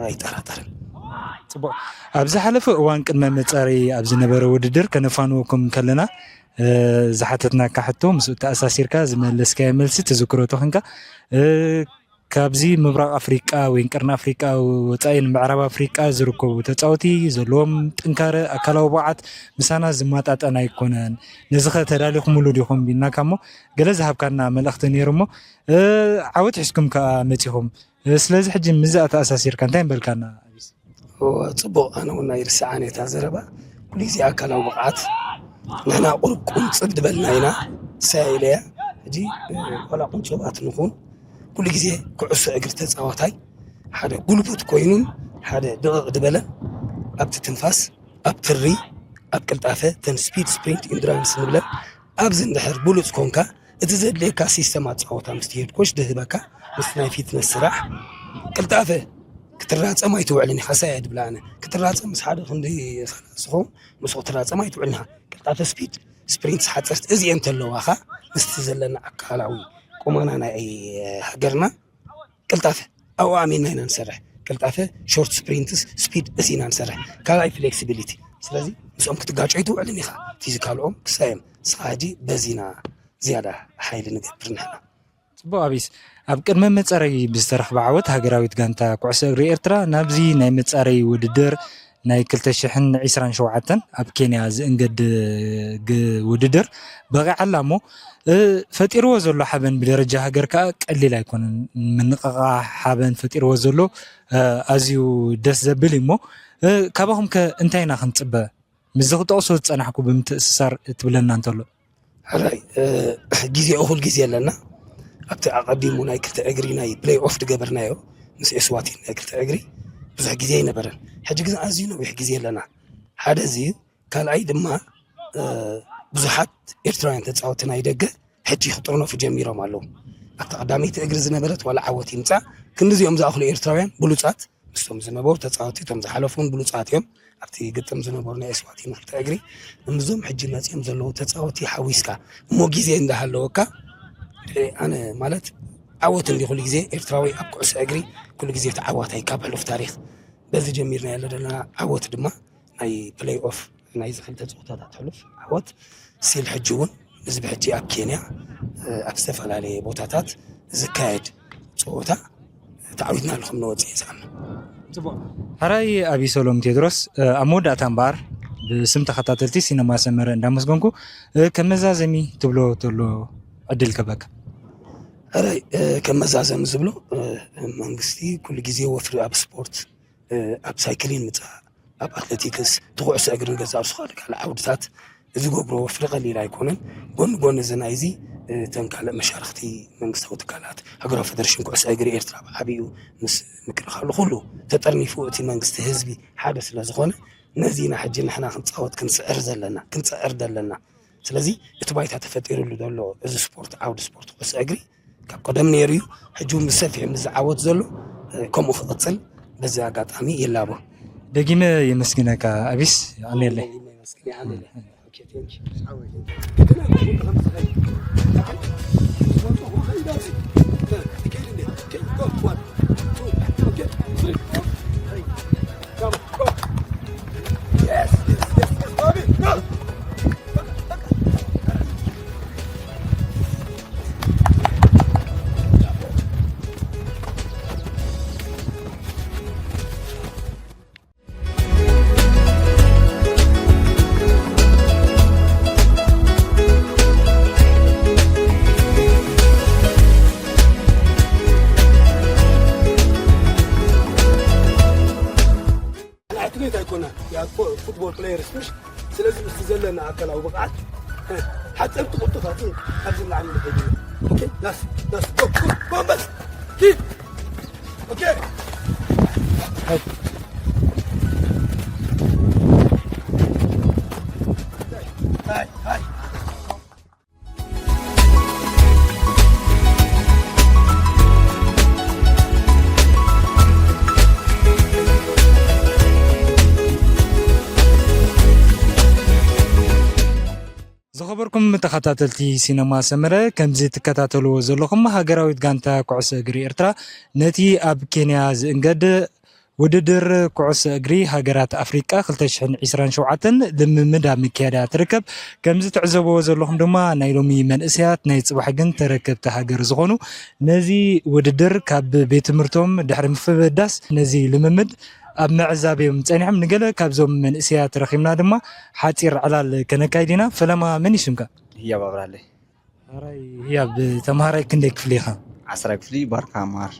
ኣይጠራጠርን። ጽቡቕ። ኣብ ዝሓለፈ እዋን ቅድመ መጻረዪ ኣብ ዝነበረ ውድድር ከነፋንወኩም ከለና፣ እ፣ ዝሓተትናካ ሕቶ ምስኡ ተኣሳሲርካ ዝመለስካዮ መልሲ ትዝክሮ ተኾንካ፣ እ፣ ካብዚ ምብራቕ ኣፍሪቃ ወይ ቀርኒ ኣፍሪቃ ወጻኢ ንምዕራብ ኣፍሪቃ ዝርከቡ ተጻወቲ ዘለዎም ጥንካረ ኣካላዊ ብቕዓት ምሳና ዝመጣጠን ኣይኮነን። ነዚ ኸ ተዳሊኹምሉ ዲኹም ቢልናካ እሞ፣ ገለ ዝሃብካና መልእኽቲ ነይሩ እሞ፣ እ፣ ዓወት ሒዝኩም ከኣ መጺኹም። እ፣ ስለዚ ሕጂ ምስዚ ኣተኣሳሲርካ እንታይ ምበልካና? እወ፣ ጽቡቕ። ኣነ እውን ኣይርስዓን እየ እታ ዘረባ። ኩሉ ግዜ ኣካላዊ ብቕዓት ንሕና ቁሩብ ቁንጽል ዝበልና ኢና። ሳያ ኢለያ። ሕጂ፣ እ፣ ዋላ ቁንጽባት ንኹን፣ ኩሉ ግዜ ኩዕሶ እግሪ ተጻዋታይ ሓደ ጉልቡት ኮይኑን ሓደ ድቕቕ ዝበለን ኣብቲ ትንፋስ፣ ኣብ ትሪ፣ ኣብ ቅልጣፈ፣ ተን ስፒድ፣ ስፕሪንት፣ ኢንዱራንስ ንብለን ኣብዚ እንድሕር ብሉጽ ኮንካ፣ እቲ ዘድልየካ ሲስተም ኣጻወታ ምስ ትሄድ ኮች ድህበካ፣ ምስ ናይ ፊትነስ ስራሕ ቅልጣፈ ክትራጸም ኣይትውዕልን ኢኻ። ሳያ ድብላ ኣነ ክትራጸም ምስ ሓደ ክንዲ ኻላስ ዝኸውን ምስኡ ክትራጸም ኣይትውዕልን ኢኻ። ቅልጣፈ ስፒድ ስፕሪንትስ ሓጸርቲ እዚኤን ተለዋኻ ምስቲ ዘለና ኣካላዊ ቁመና ናይ ሃገርና ቅልጣፈ ኣብኡ ኣሚንና ኢና ንሰርሕ። ቅልጣፈ ሾርት ስፕሪንትስ ስፒድ እዚ ኢና ንሰርሕ። ካልኣይ ፍሌክሲቢሊቲ። ስለዚ ምስኦም ክትጋጮ ኣይትውዕልን ኢኻ። ፊዚካልኦም ክሳዮም ንስኻ ሕጂ በዚና ዝያዳ ሓይሊ ንገብር ንሕና። ጽቡቕ ኣቢስ፣ ኣብ ቅድመ መጸረይ ብዝተረኽበ ዓወት ሃገራዊት ጋንታ ኩዕሶ እግሪ ኤርትራ ናብዚ ናይ መጻረይ ውድድር ናይ ክልተ ሽሕን ዕስራን ሸውዓተን ኣብ ኬንያ ዝእንገድ ግ- ውድድር በቒዓ ኣላ እሞ፣ እ፣ ፈጢርዎ ዘሎ ሓበን ብደረጃ ሃገር ከኣ ቀሊል ኣይኮነን። ምንቕቓሕ ሓበን ፈጢርዎ ዘሎ፣ እ፣ ኣዝዩ ደስ ዘብል እዩ እሞ፣ እ፣ ካባኹም ከ እንታይ ኢና ክንጽበ? ምስዚ ክጠቕሶ ዝጸናሕኩ ብምትእስሳር ትብለና እንተሎ። ሕራይ፣ እ፣ ግዜ እኹል ግዜ ኣለና። ኣብቲ ኣቐዲሙ ናይ ክልተ እግሪ ናይ ፕሌይ ኦፍ ዝገበርናዮ ምስ ኤስዋቲን ናይ ክልተ እግሪ ብዙሕ ግዜ ኣይነበረን። ሕጂ ግን ኣዝዩ ነዊሕ ግዜ ኣለና። ሓደ እዚ እዩ። ካልኣይ ድማ፣ እ፣ ብዙሓት ኤርትራውያን ተጻወቲ ናይ ደገ ሕጂ ክጥርነፉ ጀሚሮም ኣለዉ። ኣብታ ቀዳመይቲ እግሪ ዝነበረት ዋላ ዓወት ይምጻእ ክንዲዚኦም ዝኣኽሉ ኤርትራውያን ብሉጻት ምስቶም ዝነበሩ ተጻወቲ እቶም ዝሓለፉ እውን ብሉጻት እዮም። ኣብቲ ግጥም ዝነበሩ ናይ ኤስዋቲን ክልተ እግሪ እምዞም ሕጂ መጺኦም ዘለዉ ተጻወቲ ሓዊስካ እሞ ግዜ እንዳሃለወካ፣ እ፣ ኣነ ማለት ዓወት እንዲ ኩሉ ግዜ ኤርትራዊ ኣብ ኩዕሶ እግሪ ኩሉ ግዜ ተዓዋታይ ካብ ሕሉፍ ታሪኽ በዚ ጀሚርናዮ ዘለና ዓወት ድማ ናይ ፕለይ ኦፍ ናይዚ ክልተ ፀወታታት ሕሉፍ ዓወት ሲል ሕጂ እውን እዚ ብሕጂ ኣብ ኬንያ፣ እ፣ ኣብ ዝተፈላለየ ቦታታት ዝካየድ ፀወታ ተዓዊትና ኣሎ ከም ንወፅእ እየ ዝኣምን። ሕራይ ኣቢሰሎም ቴድሮስ፣ ኣብ መወዳእታ እምበኣር ብስም ተኸታተልቲ ሲነማ ሰመረ እንዳመስገንኩ፣ ከም መዛዘሚ ትብሎ ተሎ ዕድል ከበካ። ሕራይ፣ ከም መዛዘሚ ዝብሎ፣ መንግስቲ ኩሉ ግዜ ወፍሪ ኣብ ስፖርት፣ ኣብ ሳይክሊን ምፃእ፣ ኣብ ኣትሌቲክስ፣ እቲ ኩዕሶ እግርን ገዛ ርእሱ ካልእ ካልእ ዓውድታት ዝገብሮ ወፍሪ ቀሊል ኣይኮነን። ጎኒ ጎኒ እዚ ናይዚ፣ እተን ካልእ መሻርኽቲ መንግስታዊ ትካላት፣ ሃገራዊ ፌደሬሽን ኩዕሶ እግሪ ኤርትራ ብዓቢኡ ምስ ምክልኻሉ ኩሉ ተጠርኒፉ እቲ መንግስቲ ህዝቢ ሓደ ስለ ዝኾነ፣ ነዚ ኢና ሕጂ ንሕና ክንጻወት ክንስዕር ዘለና፣ ክንጽዕር ዘለና። ስለዚ እቲ ባይታ ተፈጢሩሉ ዘሎ እዚ ስፖርት፣ ዓውዲ ስፖርት ኩዕሶ እግሪ ካብ ቀደም ነይሩ እዩ። ሕጂ እውን ብሰፊሑ ምስ ዝዓወት ዘሎ፣ ከምኡ ክቕጽል በዚ ኣጋጣሚ ይላቦ። ደጊመ የመስግነካ ኣቢስ፣ ኣሜለይ። ኣትሌት ኣይኮና ፉትቦል ፕሌየርስ ምሽ። ስለዚ ምስቲ ዘለና ኣካላዊ ብቕዓት ሓፀርቲ ቁጥፋት ኣብዚ ላዕሊ ንኸይድ ኢና። ኦኬ፣ ላስ ላስ ጎ ጎ ጎንበስ ኪድ። ኦኬ። ሃይ ሃይ። ዝኸበርኩ ኩም ተኸታተልቲ ሲነማ ሰመረ፣ ከምዚ ትከታተልዎ ዘለኹም፣ ሃገራዊት ጋንታ ኩዕሶ እግሪ ኤርትራ ነቲ ኣብ ኬንያ ዝእንገድ ውድድር ኩዕሶ እግሪ ሃገራት ኣፍሪቃ ክልተ ሽሕን ዕስራን ሸውዓተን ልምምድ ኣብ ምክያድ እያ ትርከብ። ከምዚ ትዕዘብዎ ዘለኹም ድማ፣ ናይ ሎሚ መንእሰያት ናይ ጽባሕ ግን ተረከብቲ ሃገር ዝኾኑ፣ ነዚ ውድድር ካብ ቤት ትምህርቶም ድሕሪ ምፍብዳስ ነዚ ልምምድ ኣብ ምዕዛብ እዮም ጸኒሖም። ንገለ ካብዞም መንእሰያት ረኺብና ድማ ሓጺር ዕላል ከነካይድ ኢና። ፈለማ፣ መን እዩ ሽምካ? ህያብ ኣብራለይ። ሕራይ ህያብ፣ ተምሃራይ ክንደይ ክፍሊ ኢኻ? ዓስራይ ክፍሊ ባርካ መሃር።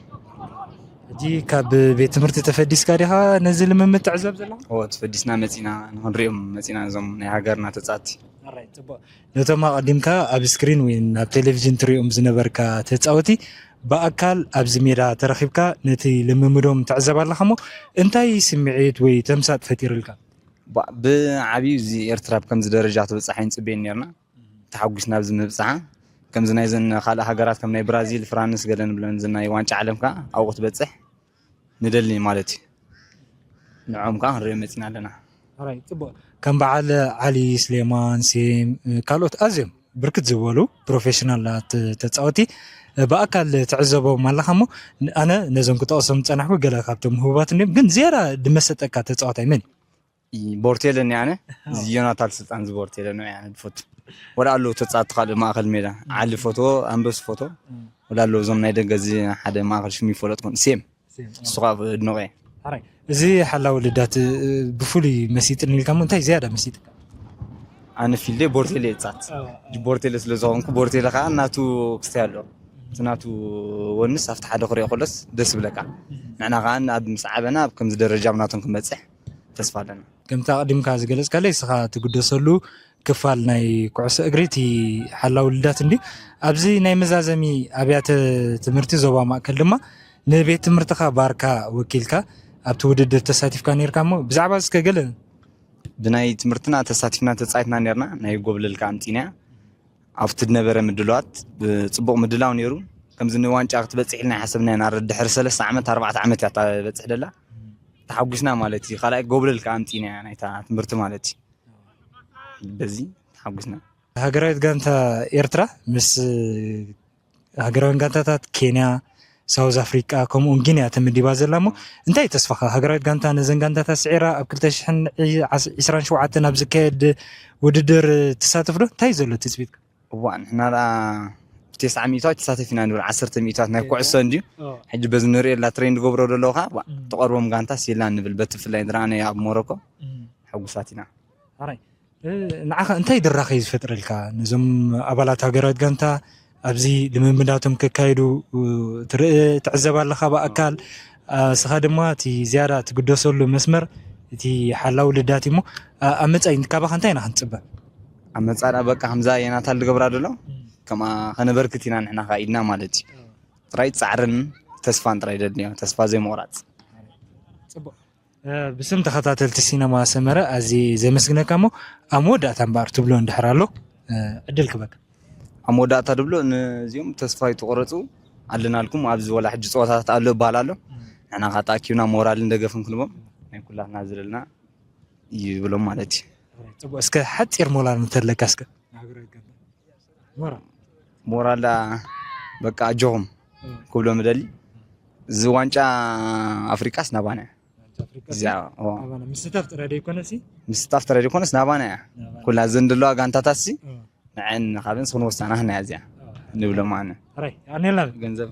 ሕጂ ካብ ቤት ትምህርቲ ተፈዲስካ ዲኻ ነዚ ልምምድ ትዕዘብ ዘለኻ? እወ፣ ተፈዲስና መጺና፣ ንኽንሪኦም መጺና እዞም ናይ ሃገርና ተጻወትቲ። ሕራይ፣ ጽቡቕ። ነቶም ኣቐዲምካ ኣብ ስክሪን ወይ ኣብ ቴሌቪዥን ትሪኦም ዝነበርካ ተጻወቲ ብኣካል ኣብዚ ሜዳ ተረኺብካ ነቲ ልምምዶም ትዕዘብ ኣለኻ እሞ፣ እንታይ ስምዒት ወይ ተምሳጥ ፈጢሩልካ? ባ-፣ ብዓብዩ እዚ ኤርትራ ኣብ ከምዚ ደረጃ ትበጽሕ ኣይንጽበየን ኔርና። ተሓጒስና ኣብዚ ምብጽሓ፣ ከምዚ ናይ ዘን ካልእ ሃገራት ከም ናይ ብራዚል፣ ፍራንስ ገለ ንብለን፣ እዚ ናይ ዋንጫ ዓለም ከኣ ኣብኡ ክትበጽሕ ንደሊ ማለት እዩ። ንዕኦም ከኣ ክንሪኦም መጺና ኣለና። ሕራይ፣ ጽቡቕ። ከም በዓል ዓሊ ስሌማን፣ ሴም፣ ካልኦት ኣዝዮም ብርክት ዝበሉ ፕሮፌሽናላት ተጻወቲ ብኣካል ትዕዘቦም ኣለኻ እሞ፣ ኣነ ነዞም ክጠቕሶም ዝጸናሕኩ ገለ ካብቶም ህቡባት እንድዮም፣ ግን ዝያዳ ድመሰጠካ ተጻዋታይ መን እዩ? ይ-፣ ቦርቴለ እኒ ኣነ፣ ኣዎ። እዚ ዮናታን ስልጣን እዚ ቦርቴለ ነው ያነ ድፎቱ። ወላ ኣለዉ ተጻወቲ ካልእ ማእከል ሜዳ፣ ዓሊ ፎቶ፣ ኣንበሱ ፎቶ፣ እም። ወላ ኣለዉ እዞም ናይ ደገ እዚ ሓደ ማእከል ሽሙ ይፈለጥኩን፣ ሴም። ሴም፣ እሱ ኣዎ። ኸኣ ኣድንቖ እየ። ሕራይ፣ እዚ ሓላዊ ልዳት፣ እ፣ ብፍሉይ መሲጥኒ ኢልካ እሞ እንታይ ዝያዳ መሲጥካ? ኣነ ፊልደይ ቦርቴለ እየ ጻት። ኣዎ፣ ኣዎ። ቦርቴለ ስለ ዝኾንኩ፣ ቦርቴለ ኸኣ ናቱ ክስታይ ኣለዎ። እቲ ናቱ ወንስ ኣብቲ ሓደ ክሪኦ ከሎስ ደስ ይብለካ። እም። ንሕና ኸኣ ኣብ ምስ ዓበና ኣብ ከምዚ ደረጃ ኣብ ናቶም ክንበጽሕ ተስፋ ኣለና። ከምቲ ኣቐዲምካ ዝገለጽካለይ፣ ንስኻ ትግደሰሉ ክፋል ናይ ኩዕሶ እግሪ እቲ ሓላው ልዳት እንድዩ። ኣብዚ ናይ መዛዘሚ ኣብያተ ትምህርቲ ዞባ ማእከል ድማ ንቤት ትምህርትኻ ባርካ ወኪልካ ኣብቲ ውድድር ተሳቲፍካ ነይርካ እሞ፣ ብዛዕባ እዚ እስከ ገለ። ብናይ ትምህርትና ተሳቲፍና ተጻይትና ነይርና፣ ናይ ጎብለል ከኣ ኣምጺእናያ። ኣብቲ ዝነበረ ምድላዋት ብጽቡቕ ምድላው ነይሩ። ከምዚ ንዋንጫ ክትበጽሕ ኢልና ኣይሓሰብናን። ኣረ ድሕሪ ሰለስተ ዓመት፣ ኣርባዕተ ዓመት እያ እታ በጽሕ ደላ። ተሓጒስና ማለት እዩ። ካልኣይ ጎብለል ከኣ ኣምጺእናያ ናይታ ትምህርቲ ማለት እዩ። በዚ ተሓጒስና። ሃገራዊት ጋንታ ኤርትራ ምስ ሃገራውያን ጋንታታት ኬንያ፣ ሳውዝ ኣፍሪቃ፣ ከምኡውን ጊንያ ተመዲባ ዘላ እሞ፣ እንታይ ተስፋኻ? ሃገራዊት ጋንታ ነዘን ጋንታታት ስዒራ ኣብ ክልተ ሽሕን ዕስራን ሸውዓተን ኣብ ዝካየድ ውድድር ትሳተፍ ዶ? እንታይ እዩ ዘሎ ትጽቢትካ? እዋእ፣ ንሕና ደኣ ብተስዓ ሚእታዊት ተሳተፊ ኢና ንብል፣ ዓሰርተ ሚእታዊት ናይ ኦኬ። ኩዕሶ እንድዩ። ኦ። ሕጂ በዚ ንርእየላ ትሬን ዝገብሮ ዘለዉ ኸኣ፣ ዋ፣ እም። ትቐርቦም ጋንታስ የላን ንብል፣ በቲ ብፍላይ ዝረኣናዮ ኣብ ሞሮኮ እም። ሕጉሳት ኢና። ሕራይ፣ እ፣ ንዓኻ እንታይ ድራኸ እዩ ዝፈጥረልካ? ነዞም ኣባላት ሃገራዊት ጋንታ ኣብዚ ልምምዳቶም ከካይዱ፣ እ፣ ትርኢ፣ ትዕዘብ ኣለኻ ብኣካል። እ፣ ንስኻ ድማ እቲ ዝያዳ ትግደሰሉ መስመር እቲ ሓላው ልዳት እዩ እሞ፣ እ፣ ኣብ መጻኢ ካባኻ እንታይ ኢና ክንጽበ? ኣብ መጻኢ ደኣ በቃ ከምዛ የናታል ዝገብራ ዘሎ፣ እም። ከምኣ ከነበርክት ኢና ንሕና ከኣ ኢድና ማለት እዩ። እም። ጥራይ ጻዕርን ተስፋን ጥራይ ደድልዮ፣ ተስፋ ዘይምቑራጽ። ጽቡቕ። እ፣ ብስም ተኸታተልቲ ሲነማ ሰመረ ኣዝየ ዘመስግነካ እሞ፣ ኣብ መወዳእታ እምበኣር ትብሎ እንድሕር ኣሎ፣ እ፣ ዕድል ክበካ። ኣብ መወዳእታ ድብሎ፣ ነዚኦም ተስፋ ይትቑረጹ ኣለናልኩም፣ ኣብዚ ወላ ሕጂ ጸወታታት ኣሎ እበሃል ኣሎ። እም። ንሕና ከኣ ተኣኪብና ሞራልን ደገፍን ክንቦም ናይ ኩላትና ዝደልና ይብሎም ማለት እዩ። ጽቡቕ፣ እስከ ሓጺር ሞራል እንተለካ እስከ። ሞራል። ሞራል ደኣ በቃ ኣጆኹም እም። ክብሎ ምደሊ። እዚ ዋንጫ ኣፍሪቃስ ናባና እያ። ዋንጫ ኣፍሪቃ እዚኣ፣ ሲ ኦ። ናባና ምስታፍ ጥራይ ደይኮነሲ? ምስታፍ ጥራይ ደይኮነስ ናባና እያ። ናባና። ኩላ እዘን ዘለዋ ጋንታታትሲ እም። ንዐን ካብን ስኽን ወሳና ህና እያ እዚኣ። እም። ንብሎ ማነ። ሕራይ፣ ኣኔላ። ገንዘብ።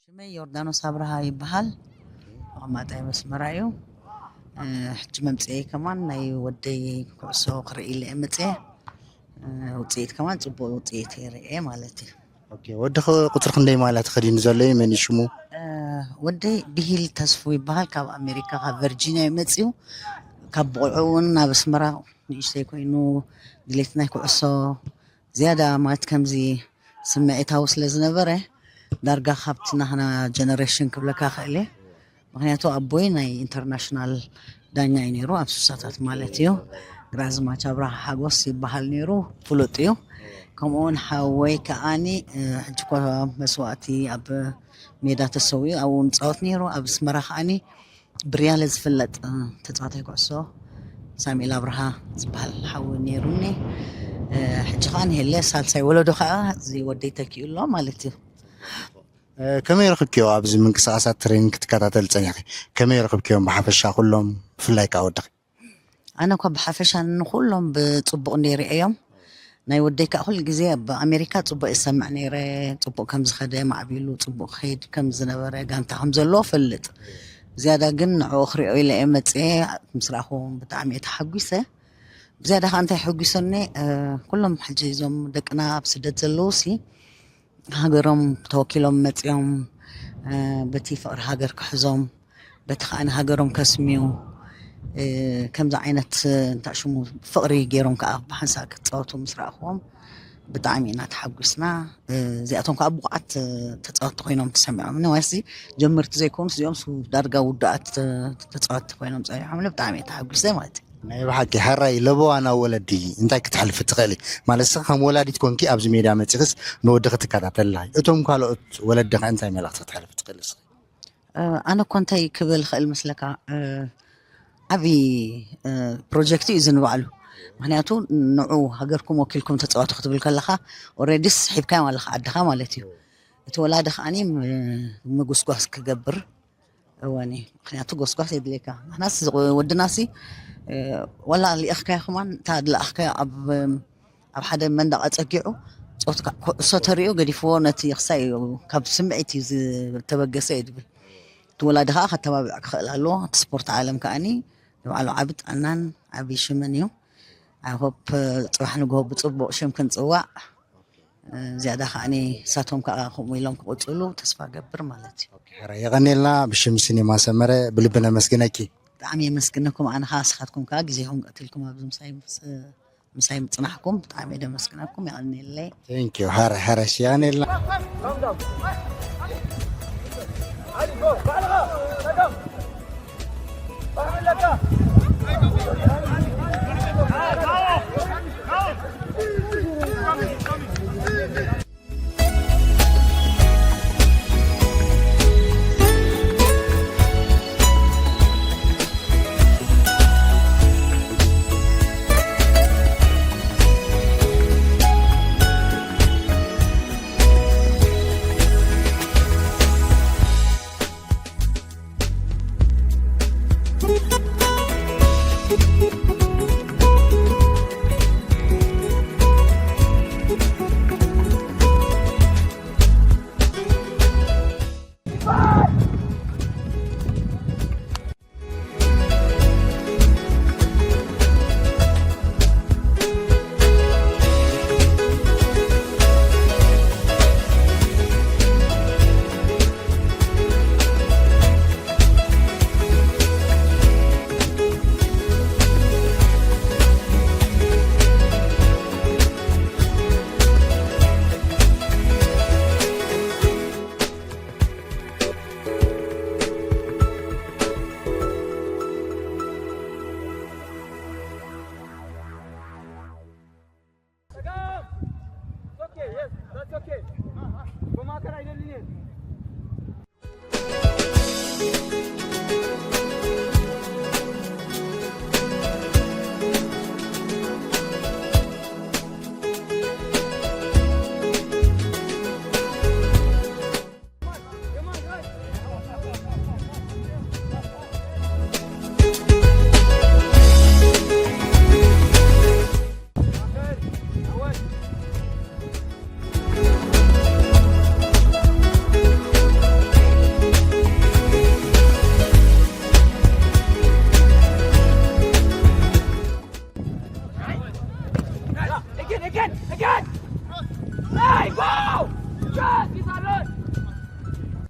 ሽመይ ዮርዳኖስ ኣብርሃ ይበሃል። ተቐማጣይ ኣስመራ እዩ። እ፣ ሕጂ መምፅኤ ከማን ናይ ወደይ ኩዕሶ ክርኢ ኢለ እየ መፅኤ። እ፣ ውፅኢት ከማን ፅቡቅ ውፅኢት ይርኤ ማለት እዩ። ኦኬ፣ ወድኺ ቁፅሪ ክንደይ ማልያ ተኸዲኑ ዘሎ እዩ? መን እዩ ሽሙ? እ፣ ወደይ ብሂል ተስፉ ይበሃል። ካብ ኣሜሪካ፣ ካብ ቨርጂኒያ እዩ መፅዩ። ካብ ብቆልዑ እውን ናብ ኣስመራ ንእሽተይ ኮይኑ ድሌት ናይ ኩዕሶ ዝያዳ ማለት ከምዚ ስምዒታዊ ስለ ዝነበረ፣ ዳርጋ ካብቲ ናህና ጀነሬሽን ክብለካ ክእል እየ። ምኽንያቱ ኣቦይ ናይ ኢንተርናሽናል ዳኛ እዩ ነይሩ፣ ኣብ ስሳታት ማለት እዩ። ግራዝማች ኣብርሃ ሓጎስ ይበሃል ነይሩ፣ ፍሉጥ እዩ። ከምኡ እውን ሓወይ ከዓኒ፣ እ፣ ሕጂ እኳ መስዋእቲ ኣብ ሜዳ ተሰዊኡ ኣብኡ ንፃወት ነይሩ። ኣብ ኣስመራ ከዓኒ ብሪያለ ዝፍለጥ፣ እ፣ ተፃዋታይ ኩዕሶ ሳሙኤል ኣብርሃ ዝበሃል ሓዊ ነይሩኒ። እ፣ ሕጂ ከዓ ንሄለ ሳልሳይ ወለዶ ከዓ እዚ ወደይ ተኪኡ ኣሎ ማለት እዩ። እ፣ ከመይ ረኽብክዮ ኣብዚ ምንቅስቓሳት ትሬኒንግ ክትከታተል ጸኒሕኺ? ከመይ ረኽብክዮም ብሓፈሻ ኩሎም ብፍላይ ከዓ ወድኺ? ኣነ እኳ ብሓፈሻ ንኹሎም ብጽቡቕ እንደ ይርእዮም። ናይ ወደይ ከዓ ኩሉ ግዜ ኣብ ኣሜሪካ ጽቡቕ ይሰምዕ ነይረ፣ ጽቡቕ ከም ዝኸደ፣ ማዕቢሉ ጽቡቕ ክኸይድ ከም ዝነበረ፣ ጋንታ ከም ዘለዎ ፈልጥ። ዝያዳ ግን ንዕኡ ክሪኦ ኢለ እየ መጽየ፣ ምስ ረኣኹ ብጣዕሚ እየ ተሓጒሰ። ብዝያዳ ከዓ እንታይ ሓጒሰኒ፣ እ፣ ኩሎም ሕጂ እዞም ደቅና ኣብ ስደት ዘለዉ ሲ ሃገሮም ተወኪሎም መጽዮም፣ እ፣ በቲ ፍቕሪ ሃገር ክሕዞም፣ በቲ ከኣ ንሃገሮም ከስምዩ፣ እ፣ ከምዚ ዓይነት፣ እ፣ እንታይ ሽሙ ፍቕሪ ገይሮም ከኣ ብሓንሳእ ክጻወቱ ምስ ረኣኽዎም ብጣዕሚ ኢና ተሓጒስና። እ፣ እዚኣቶም ከኣ ብቑዓት፣ እ፣ ተጻወትቲ ኮይኖም ተሰሚዖም። ንዋይሲ ጀመርቲ ዘይኮኑስ እዚኦም ሱ ዳርጋ ውዱኣት፣ እ፣ ተጻወትቲ ኮይኖም ጸኒሖምኒ። ብጣዕሚ እየ ተሓጒሰ ማለት እዩ። ናይ ብሓቂ ሕራይ ለበዋ ናብ ወለዲ እንታይ ክተሕልፊ ትኽእሊ? ማለት ንስኺ ከም ወላዲት ኮንኪ ኣብዚ ሜዳ መጺኽስ ንወድኺ ትከታተሊ ኣለኺ። እቶም ካልኦት ወለድኺ እንታይ መልእኽቲ ክተሕልፊ ትኽእሊ ንስኺ? እ፣ ኣነ እኮ እንታይ ክብል ክእል መስለካ? እ፣ ዓብዪ፣ እ፣ ፕሮጀክት እዩ እዚ ንባዕሉ። ምኽንያቱ ንዑ ሃገርኩም ወኪልኩም ተጻወቱ ክትብል ከለኻ ኦልሬዲ ስሒብካዮም ኣለኻ ዓድኻ ማለት እዩ። እቲ ወላዲ ከዓኒ ም-፣ ምጉስጓስ ክገብር እወኒ፣ ምኽንያቱ ጎስጓስ የድልየካ። ንሕናስ ዝቕ-፣ ወድናሲ፣ እ፣ ዋላ ልኢኽካዮ ከማን፣ እታ ዝለኣኽካዮ ኣብ፣ ኣብ ሓደ መንደቕ ኣጸጊዑ፣ ጾትካ ኩዕሶ ተሪኡ ገዲፍዎ፣ ነቲ ክሳይ እዩ፣ ካብ ስምዒት እዩ ዝተበገሰ እዩ ዝብል። እቲ ወላዲ ከኣ ከተባብዕ ክኽእል ኣለዎ። እቲ ስፖርት ዓለም ከኣኒ ንባዕሉ ዓቢ ጥዕናን ዓቢ ሽምን እዩ። I hope ጽባሕ ንግሆ ብጽቡቕ ሽም ክንጽዋዕ፣ ዝያዳ ከዓኒ ንሳቶም ከዓ ከምኡ ኢሎም ክቕጽሉ ተስፋ ገብር ማለት እዩ። ሕራይ የቐኔልና። ብሽም ሲኔማ ሰመረ ብልቢ ነመስግነኪ። ብጣዕሚ የመስግነኩም። ኣነ ከዓ ንስኻትኩም ከዓ ግዜኹም ቀቲልኩም ኣብዚ ምሳይ ምስ-፣ ምሳይ ምጽናሕኩም ብጣዕሚ እየ ደመስግነኩም። የቐኔለይ። Thank you። ሕራይ ሕራይ፣ እሺ፣ የቐኔልና።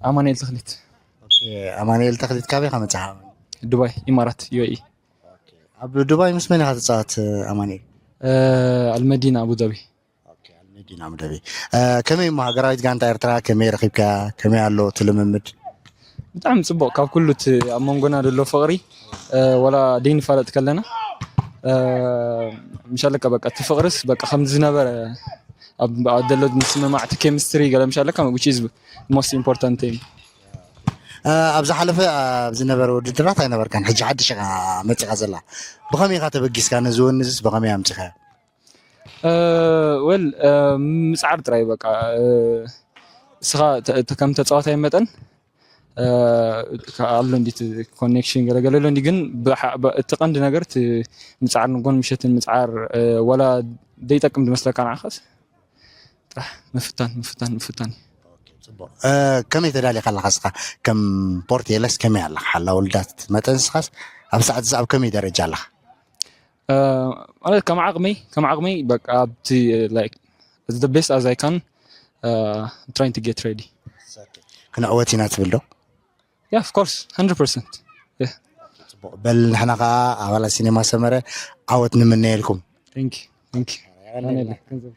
ኣማኑኤል ተኽሊት። ኦኬ፣ ኣማኑኤል ተኽሊት ካበይ ኢኻ መጻኻ? ዱባይ፣ ኢማራት፣ ዩ ኤ ኢ። ኦኬ፣ ኣብ ዱባይ ምስ መን ኢኻ ትጻወት ኣማኑኤል? ኣልመዲና ኣቡዳቢ። ኦኬ፣ ኣልመዲና ኣቡዳቢ። ከመይ እሞ ሃገራዊት ጋንታ ኤርትራ ከመይ ረኺብካያ? ከመይ ኣሎ እቲ ልምምድ? ብጣዕሚ ጽቡቕ። ካብ ኩሉ እቲ ኣብ መንጎና ዘሎ ፍቕሪ፣ ወላ ደይንፋለጥ ከለና፣ ምሻለካ በቃ እቲ ፍቕርስ በቃ ከም ዝነበረ ኣብ፣ ኣብ ዘሎ ምስምማዕ እቲ ኬሚስትሪ ገለ ምሻለካ which is most important thing። ኣብ ዝሓለፈ ኣብ ዝነበረ ውድድራት ኣይነበርካን፣ ሕጂ ሓድሽ ኢኻ መጺኻ ዘላ። ብኸመይ ኢኻ ተበጊስካ ነዚ ወንዝስ ብኸመይ ኣምጺኻዮ? ወል ምጽዓር ጥራይ በቃ፣ እስኻ ተ-፣ ተ-፣ ከም ተጻዋታይ መጠን ኣሎ እንዲ ኮኔክሽን ገለገለ ኣሎ እንዲ፣ ግን ብሓ-፣ ብ-፣ እቲ ቀንዲ ነገር እቲ ምጽዓር፣ ንጎን ምሸትን ምጽዓር፣ ወላ ደይጠቅም ዝመስለካ ንዓኻስ ጥራሕ ምፍታን፣ ምፍታን፣ ምፍታን እዩ። ኦኬ፣ ጽቡቕ። ከመይ ተዳሊኻ ኣለኻ እስኻ? ከም ፖርቴለስ ከመይ ኣለኻ? ሓላ ውልዳት መጠን እስኻስ ኣብ ሰዓት እዚ ኣብ ከመይ ደረጃ ኣለኻ? ማለት ከም ዓቕመይ፣ ከም ዓቕመይ በቃ ኣብቲ፣ like, the best as I can, trying to get ready. ክንዕወት ኢና ትብል ዶ? Yeah, of course, hundred percent. Yeah. ጽቡቕ። በል ንሕና ኸኣ ኣባላት ሲኔማ ሰመረ ዓወት ንምነየልኩም። Thank you. Thank you.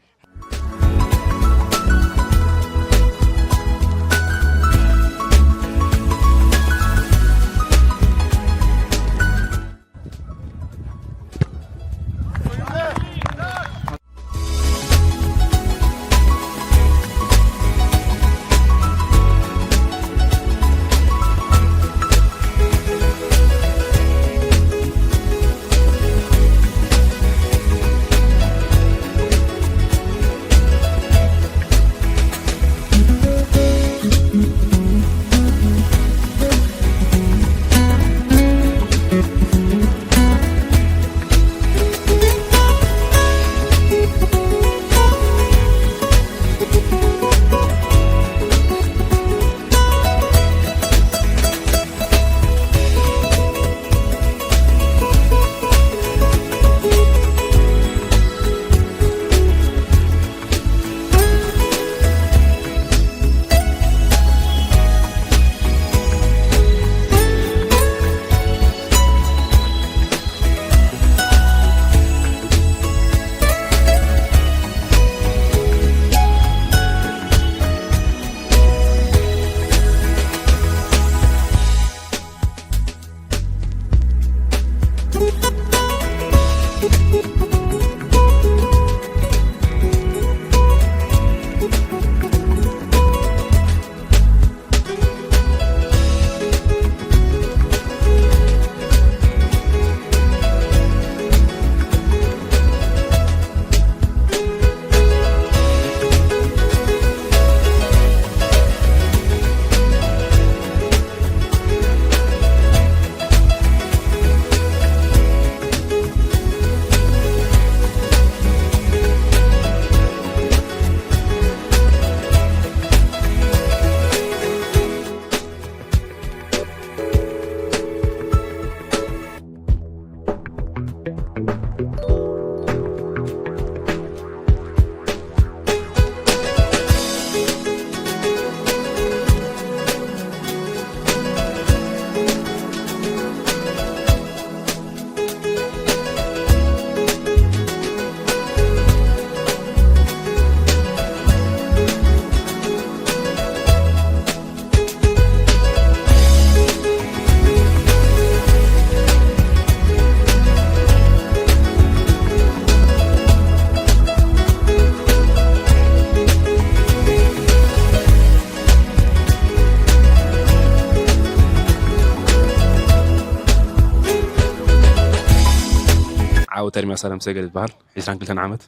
ወተርሚያ ሰላም ሰገድ ይበሃል። ዕስራን ክልተን ዓመት።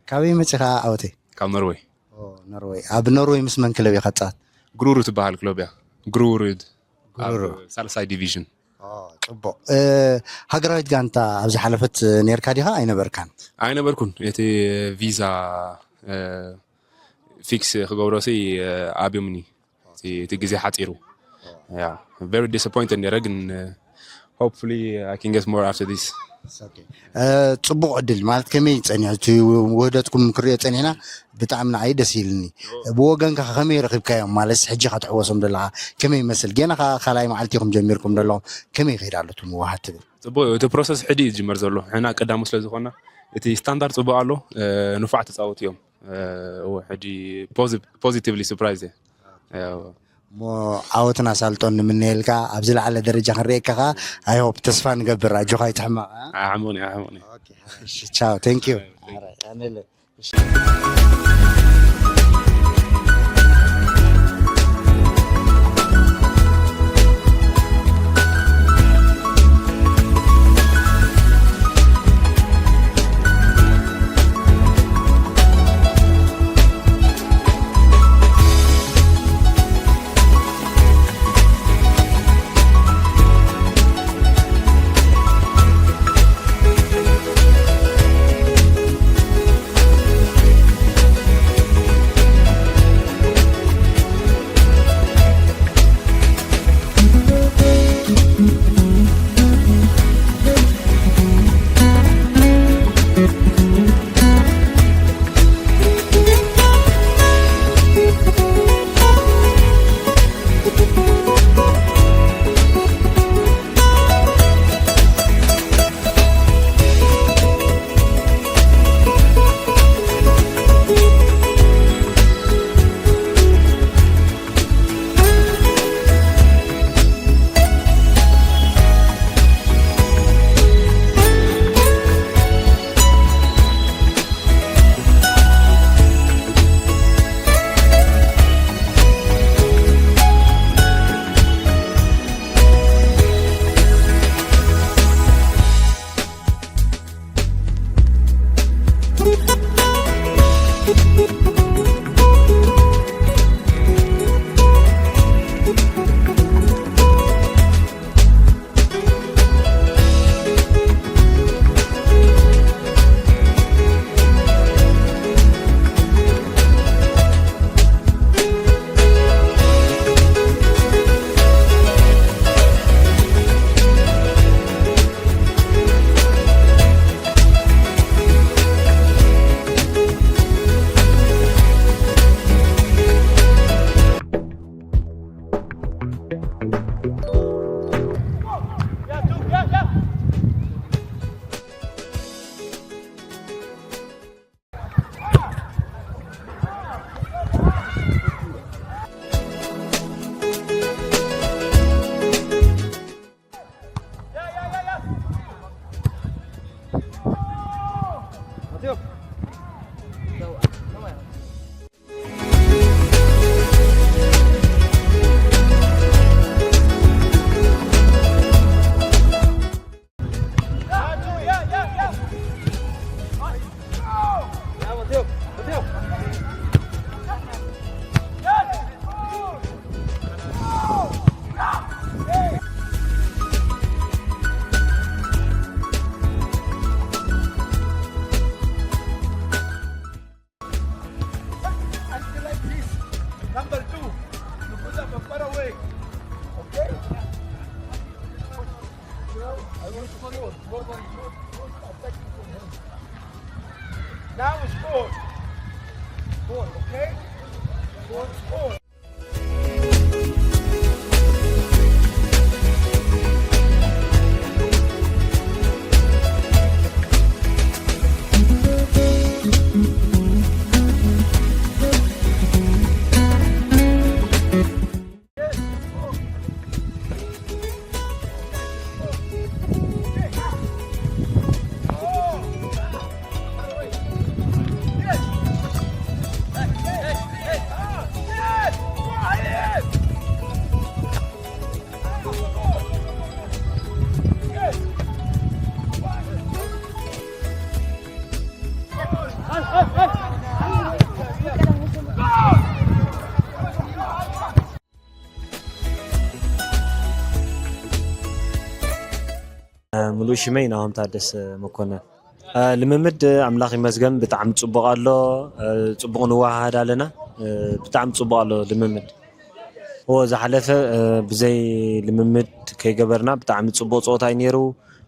ካበይ መፂኻ ዓወተይ? ካብ ኖርወይ። ኖርወይ። ኣብ ኖርወይ ምስ መን ክለብ ኢኻ ትፃወት? ግሩሩ ትበሃል ክለብ እያ። ግሩርድ ኣብ ሳልሳይ ዲቪዥን። ፅቡቕ። ሃገራዊት ጋንታ ኣብ ዝሓለፈት ነርካ ዲኻ ኣይነበርካን? ኣይነበርኩን። እቲ ቪዛ ፊክስ ክገብሮሲ ኣብዮምኒ። እቲ ግዜ ሓፂሩ። ቨሪ ዲስፖይንትድ ነረ ግን hopefully I can get more after this። ፅቡቕ ዕድል ማለት ከመይ ፀኒሑ እቲ ውህደትኩም ክሪኦ ፀኒሕና ብጣዕሚ ንዓይ ደስ ኢልኒ። ብወገንካ ከመይ ረኺብካዮም ማለት ሕጂ ካ ትሕወሶም ዘለኻ ከመይ ይመስል? ገና ካ ካልኣይ መዓልቲ ኢኹም ጀሚርኩም ዘለኹም ከመይ ይኸይድ ኣሎ እቲ ምውሃድ ትብል? ፅቡቕ እቲ ፕሮሰስ ሕጂ እዩ ዝጅመር ዘሎ። ሕና ቀዳሙ ስለ ዝኾና እቲ ስታንዳርድ ፅቡቕ ኣሎ። ንፉዓት ተፃወቱ እዮም። ሕጂ ፖዚቲቭሊ ሱፕራይዝ እየ። እሞ ዓወትን ኣሳልጦን ንምነየልካ ኣብ ዝለዓለ ደረጃ ክንርእየካ ከኣ ኣይሆፕ ተስፋ ንገብር ኣጆኻ ኣይትሕመቕ። ዓሕሙን ዓሕሙን። ቻው ቴንክ ዩ። ሙሉእ ሽመይ ናሆም ታደሰ መኮነን። እ፣ ልምምድ ኣምላኽ ይመስገን ብጣዕሚ ጽቡቕ ኣሎ። እ፣ ጽቡቕ ንወሃሃድ ኣለና። እ፣ ብጣዕሚ ጽቡቕ ኣሎ ልምምድ። እዎ ዝሓለፈ፣ እ፣ ብዘይ ልምምድ ከይገበርና ብጣዕሚ ጽቡቕ ጸወታ እዩ ነይሩ።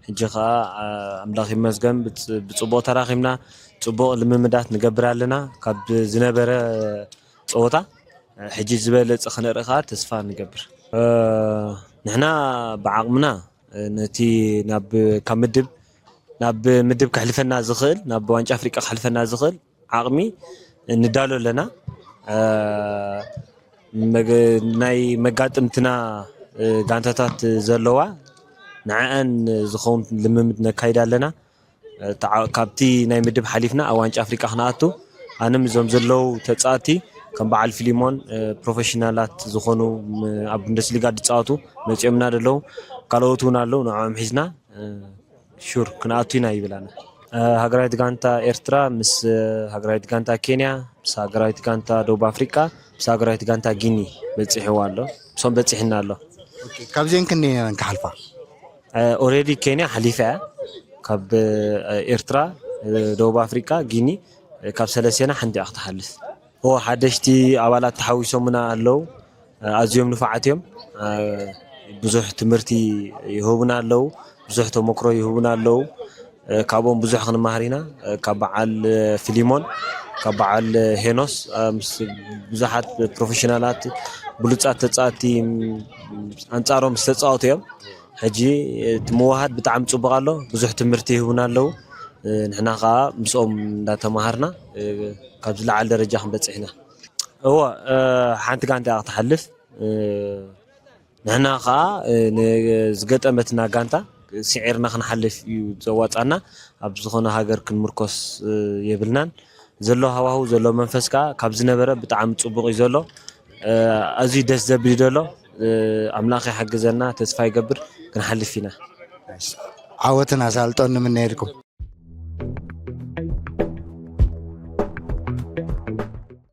ሕጂ ኸኣ፣ እ፣ ኣምላኽ ይመስገን ብጽ-፣ ብጽቡቕ ተራኺብና ጽቡቕ ልምምዳት ንገብር ኣለና። ካብ ዝነበረ ጸወታ፣ እ፣ ሕጂ ዝበለጸ ክንርኢ ኸኣ ተስፋ ንገብር። እ፣ ንሕና ብዓቕምና ነቲ ናብ፣ ካብ ምድብ፣ ናብ ምድብ ከሕልፈና ዝኽእል፣ ናብ ዋንጫ ኣፍሪቃ ከሕልፈና ዝኽእል ዓቕሚ ንዳሎ ኣለና። እ፣ መገ-፣ ናይ መጋጥምትና፣ እ፣ ጋንታታት ዘለዋ ንዕአን ዝኸውን ልምምድ ነካይድ ኣለና። እ፣ ተዓ-፣ ካብቲ ናይ ምድብ ሓሊፍና ኣብ ዋንጫ ኣፍሪቃ ክንኣቱ ኣነ ምስዞም ዘለዉ ተጻወትቲ ከም በዓል ፊሊሞን፣ እ፣ ፕሮፌሽናላት ዝኾኑ ም-፣ ኣብ ቡንደስሊጋ ዝጻወቱ መጺኦምና ዘለዉ ካልኦት እውን ኣለዉ። ንዕኦም ሒዝና፣ እ፣ ሹር ክንኣቱ ኢና ይብል ኣነ። እ፣ ሃገራዊት ጋንታ ኤርትራ ምስ፣ እ፣ ሃገራዊት ጋንታ ኬንያ፣ ምስ ሃገራዊት ጋንታ ደቡብ ኣፍሪቃ፣ ምስ ሃገራዊት ጋንታ ጊኒ በጺሕዋ ኣሎ። እሶም በጺሕና ኣሎ። ኦኬ፣ ካብዚአን ክንደየን ክሓልፋ? እ፣ ኦሬዲ ኬንያ ሓሊፋ እያ። ካብ፣ እ፣ ኤርትራ፣ እ፣ ደቡብ ኣፍሪቃ፣ ጊኒ፣ እ፣ ካብ ሰለስቴና ሓንቲ እያ ክትሓልፍ። እዎ፣ ሓደሽቲ ኣባላት ተሓዊሶምና ኣለዉ። እ፣ ኣዝዮም ንፉዓት እዮም። እ፣ ብዙሕ ትምህርቲ ይህቡና ኣለዉ። ብዙሕ ተመክሮ ይህቡና ኣለዉ። እ፣ ካብኦም ብዙሕ ክንመሃር ኢና። እ፣ ካብ በዓል፣ እ፣ ፊሊሞን፣ ካብ በዓል፣ እ፣ ሄኖስ፣ እ፣ ምስ ብዙሓት ፕሮፌሽናላት ብሉጻት ተጻወትቲ፣ ም-፣ ኣንጻሮም ዝተጻወቱ እዮም። ሕጂ እቲ ምውሃድ ብጣዕሚ ጽቡቕ ኣሎ። ብዙሕ ትምህርቲ ይህቡና ኣለዉ። እ፣ ንሕና ኸኣ ምስኦም እንዳተማሃርና፣ እ፣ ካብ ዝለዓለ ደረጃ ክንበጽሕ ኢና። እወ፣ እ፣ ሓንቲ ጋንታ እያ ክትሓልፍ። እ፣ ንሕና ኸኣ፣ እ፣ ንዝገጠመትና ጋንታ ስዒርና ክንሓልፍ እዩ ዘዋጻና። ኣብ ዝኾነ ሃገር ክንምርኮስ፣ እ፣ የብልናን። ዘሎ ሃዋህው፣ ዘሎ መንፈስ ከኣ ካብ ዝነበረ ብጣዕሚ ጽቡቕ እዩ ዘሎ። እ፣ ኣዝዩ ደስ ዘብል እዩ ዘሎ። እ፣ ኣምላኽ ይሓግዘና፣ ተስፋ ይገብር ክንሓልፍ ኢና። ዓወትን ኣሳልጦን ንምነየልኩም።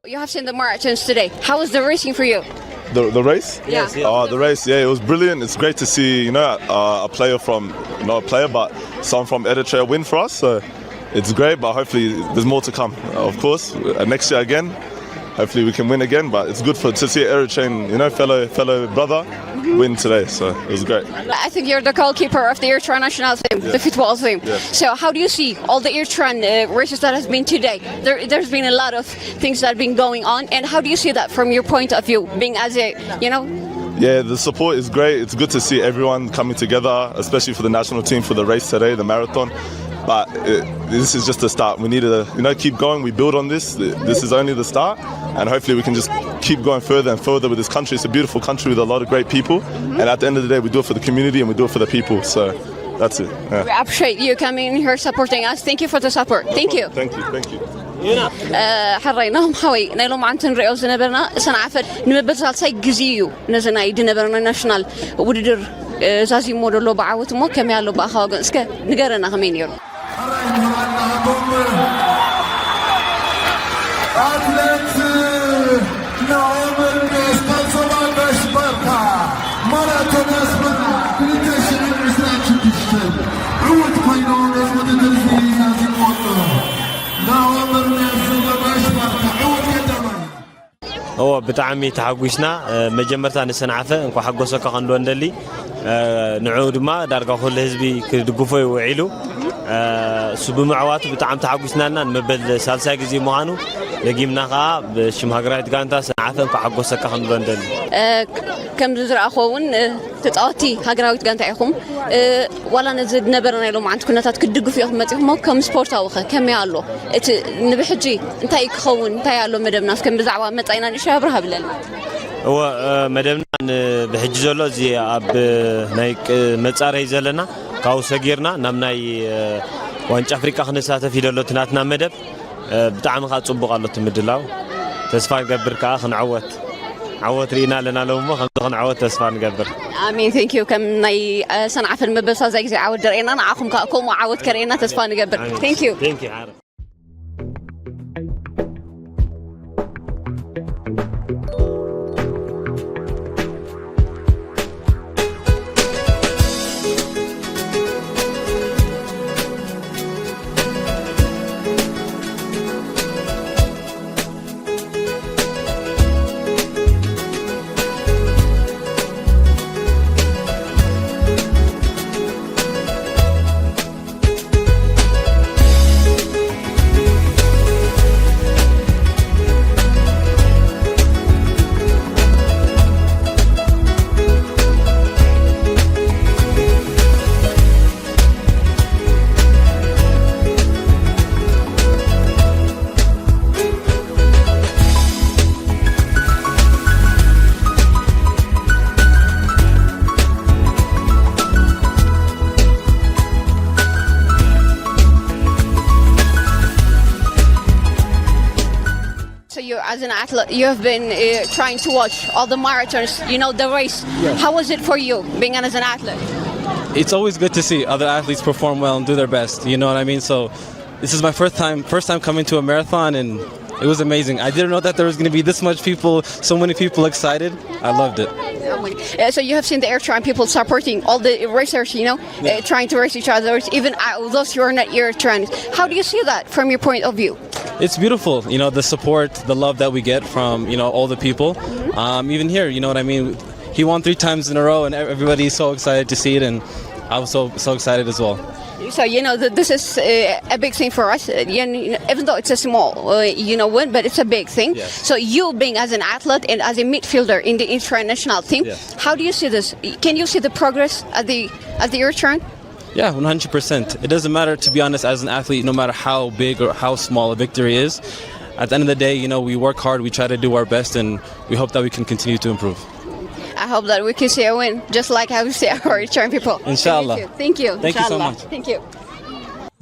You have seen the marathons today. How was the racing for you? The, the race? Yeah. Yes, yes. Uh, the race, yeah, it was brilliant. It's great to see, you know, uh, a player from, not a player, but someone from Eritrea win for us. So it's great, but hopefully there's more to come. Of course, uh, next year again, hopefully we can win again. But it's good for to see an Eritrean, you know, fellow fellow brother, win today. So it was great. I think you're the goalkeeper of the Eritrea national team, the football team. Yeah. So how do you see all the Eritrean uh, races that has been today? There, there's been a lot of things that have been going on, and how do you see that from your point of view, being as a, you know? Yeah, the support is great. It's good to see everyone coming together, especially for the national team for the race today, the marathon. But it, this is just the start. We need to, you know, keep going. We build on this. This is only the start, and hopefully we can just keep going further and further with this country. It's a beautiful country with a lot of great people, and at the end of the day, we do it for the community and we do it for the people. So that's it. Yeah. We appreciate you coming here supporting us. Thank you for the support. Thank you. Thank you. Thank you. ሕራይ ናሆም ሓወይ፣ ናይ ሎማዓንቲ ንሪኦ ዝነበርና ሰንዓፈ ንመበል ሳልሳይ ግዜ እዩ ነዚ ናይ ዝነበረና ናሽናል ውድድር ዛዚሞ ዘሎ ብዓወት። እሞ ከመይ ኣሎ ብኣኻ ወገን? እስከ ንገረና ከመይ ነይሩ? ኣትሌት ናኦምን ስፖንሶማ ጋሽ ባርካ ማራቶን ኣስመራ ክልተ ሽሕን ዕስራን ሽዱሽተን ዕውት ኮይኑ ነዚ ውድድር እዚ ዛዚምዎ ኣሎ። ናኦምን ጋሽ ባርካ ዕውት ቀዳማይ። እዎ ብጣዕሚ ተሓጒስና። መጀመርታ ንሰንዓፈ እንኳ ሓጎሰካ ክንብሎ እንደሊ፣ ንዕኡ ድማ ዳርጋ ኩሉ ህዝቢ ክድግፎ እዩ ውዒሉ። እሱ ብምዕዋቱ ብጣዕሚ ተሓጒስናና። ንመበል ሳልሳይ ግዜ ምዃኑ ደጊምና ከዓ ብሽም ሃገራዊት ጋንታ ሰንዓፈ እንኳ ሓጎሰካ ክንብሎ እንደሊ። ከምዚ ዝረኣኹዎ እውን ተፃወቲ ሃገራዊት ጋንታ ኢኹም። ዋላ ነዚ ዝነበረ ናይ ሎማዓንቲ ኩነታት ክትድግፉ ኢኹም መፂኹሞ። ከም ስፖርታዊ ኸ ከመይ ኣሎ? እቲ ንብሕጂ እንታይ ክኸውን እንታይ ኣሎ መደብና? እስከ ብዛዕባ መፃኢና ንእሽቶ ኣብርህ ኣብለና። እወ፣ መደብና ብሕጂ ዘሎ እዚ ኣብ ናይ መፃረይ ዘለና ካብኡ ሰጊርና ናብ ናይ ዋንጫ ኣፍሪቃ ክንሳተፍ እዩ ዘሎ እቲ ናትና መደብ። ብጣዕሚ ከዓ ፅቡቅ ኣሎ እቲ ምድላው። ተስፋ ንገብር ከዓ ክንዕወት። ዓወት ርኢና ኣለና ሎሞ ከምዚ ክንዕወት ተስፋ ንገብር። ኣሜን። Thank you። ከም ናይ ሰንዓፈን መበል ሳልሳይ ግዜ ዓወት ደርእየና፣ ንዓኹም ከዓ ከምኡ ዓወት ከርእየና ተስፋ ንገብር። Thank you። You, as an athlete, you have been uh, trying to watch all the marathons, you know, the race. How was it for you being as an athlete? It's always good to see other athletes perform well and do their best. You know what I mean? So this is my first time, first time coming to a marathon, and it was amazing. I didn't know that there was going to be this much people, so many people excited. I loved it. Uh, so you have seen the Eritrean people supporting all the racers, you know, uh, trying to race each other, even uh, those who are not Eritreans. How do you see that from your point of view? It's beautiful, you know, the support, the love that we get from, you know, all the people. Um, even here, you know what I mean? He won three times in a row, and everybody is so excited to see it, and I was so so excited as well. So you know that this is uh, a big thing for us. Uh, you know, even though it's a small, uh, you know, win, but it's a big thing. Yes. So you being as an athlete and as a midfielder in the international team, Yes. How do you see this? Can you see the progress at the at the Eritrean? Yeah, one hundred percent. It doesn't matter, to be honest, as an athlete, no matter how big or how small a victory is. At the end of the day, you know, we work hard, we try to do our best, and we hope that we can continue to improve. I hope that we can see a win, just like how we see our Eritrean people. Inshallah. Thank you. Thank you. Thank you so Inshallah. Much. Thank you.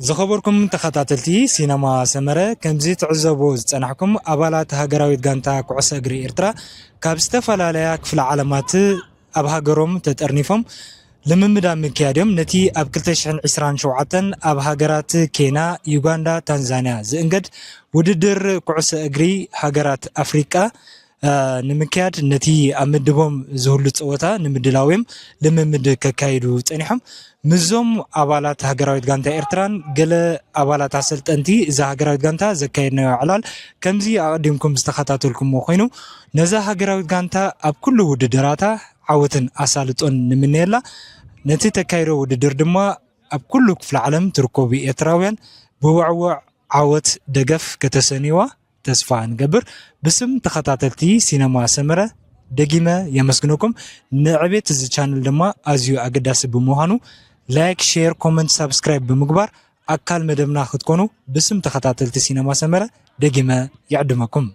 ዝኸበርኩም ተኸታተልቲ ሲነማ ሰመረ፣ ከምዚ ትዕዘቡ ዝጸናሕኩም፣ ኣባላት ሃገራዊት ጋንታ ኩዕሶ እግሪ ኤርትራ ካብ ዝተፈላለያ ክፍለ ዓለማት ኣብ ሃገሮም ተጠርኒፎም ልምምድ ኣብ ምክያድ እዮም። ነቲ ኣብ ክልተ ሽሕን ዕስራን ሸውዓተን ኣብ ሃገራት ኬንያ፣ ዩጋንዳ፣ ታንዛንያ ዝእንገድ ውድድር ኩዕሶ እግሪ ሃገራት ኣፍሪቃ ንምክያድ፣ ነቲ ኣብ ምድቦም ዝህሉ ጸወታ ንምድላው እዮም ልምምድ ከካይዱ ጸኒሖም። ምስዞም ኣባላት ሃገራዊት ጋንታ ኤርትራን ገለ ኣባላት ኣሰልጠንቲ እዛ ሃገራዊት ጋንታ ዘካየድናዮ ዕላል ከምዚ ኣቐዲምኩም ዝተኸታተልኩምዎ ኮይኑ፣ ነዛ ሃገራዊት ጋንታ ኣብ ኩሉ ውድድራታ ዓወትን ኣሳልጦን ንምነየላ። ነቲ ተካይዶ ውድድር ድማ ኣብ ኩሉ ክፍለ ዓለም ትርከቡ ኤርትራውያን ብውዕውዕ ዓወት ደገፍ ከተሰንይዋ ተስፋ ንገብር። ብስም ተኸታተልቲ ሲነማ ሰመረ ደጊመ የመስግነኩም። ንዕቤት እዚ ቻነል ድማ ኣዝዩ ኣገዳሲ ብምዃኑ ላይክ፣ ሼር፣ ኮመንት፣ ሳብስክራይብ ብምግባር ኣካል መደብና ክትኮኑ ብስም ተኸታተልቲ ሲነማ ሰመረ ደጊመ ይዕድመኩም።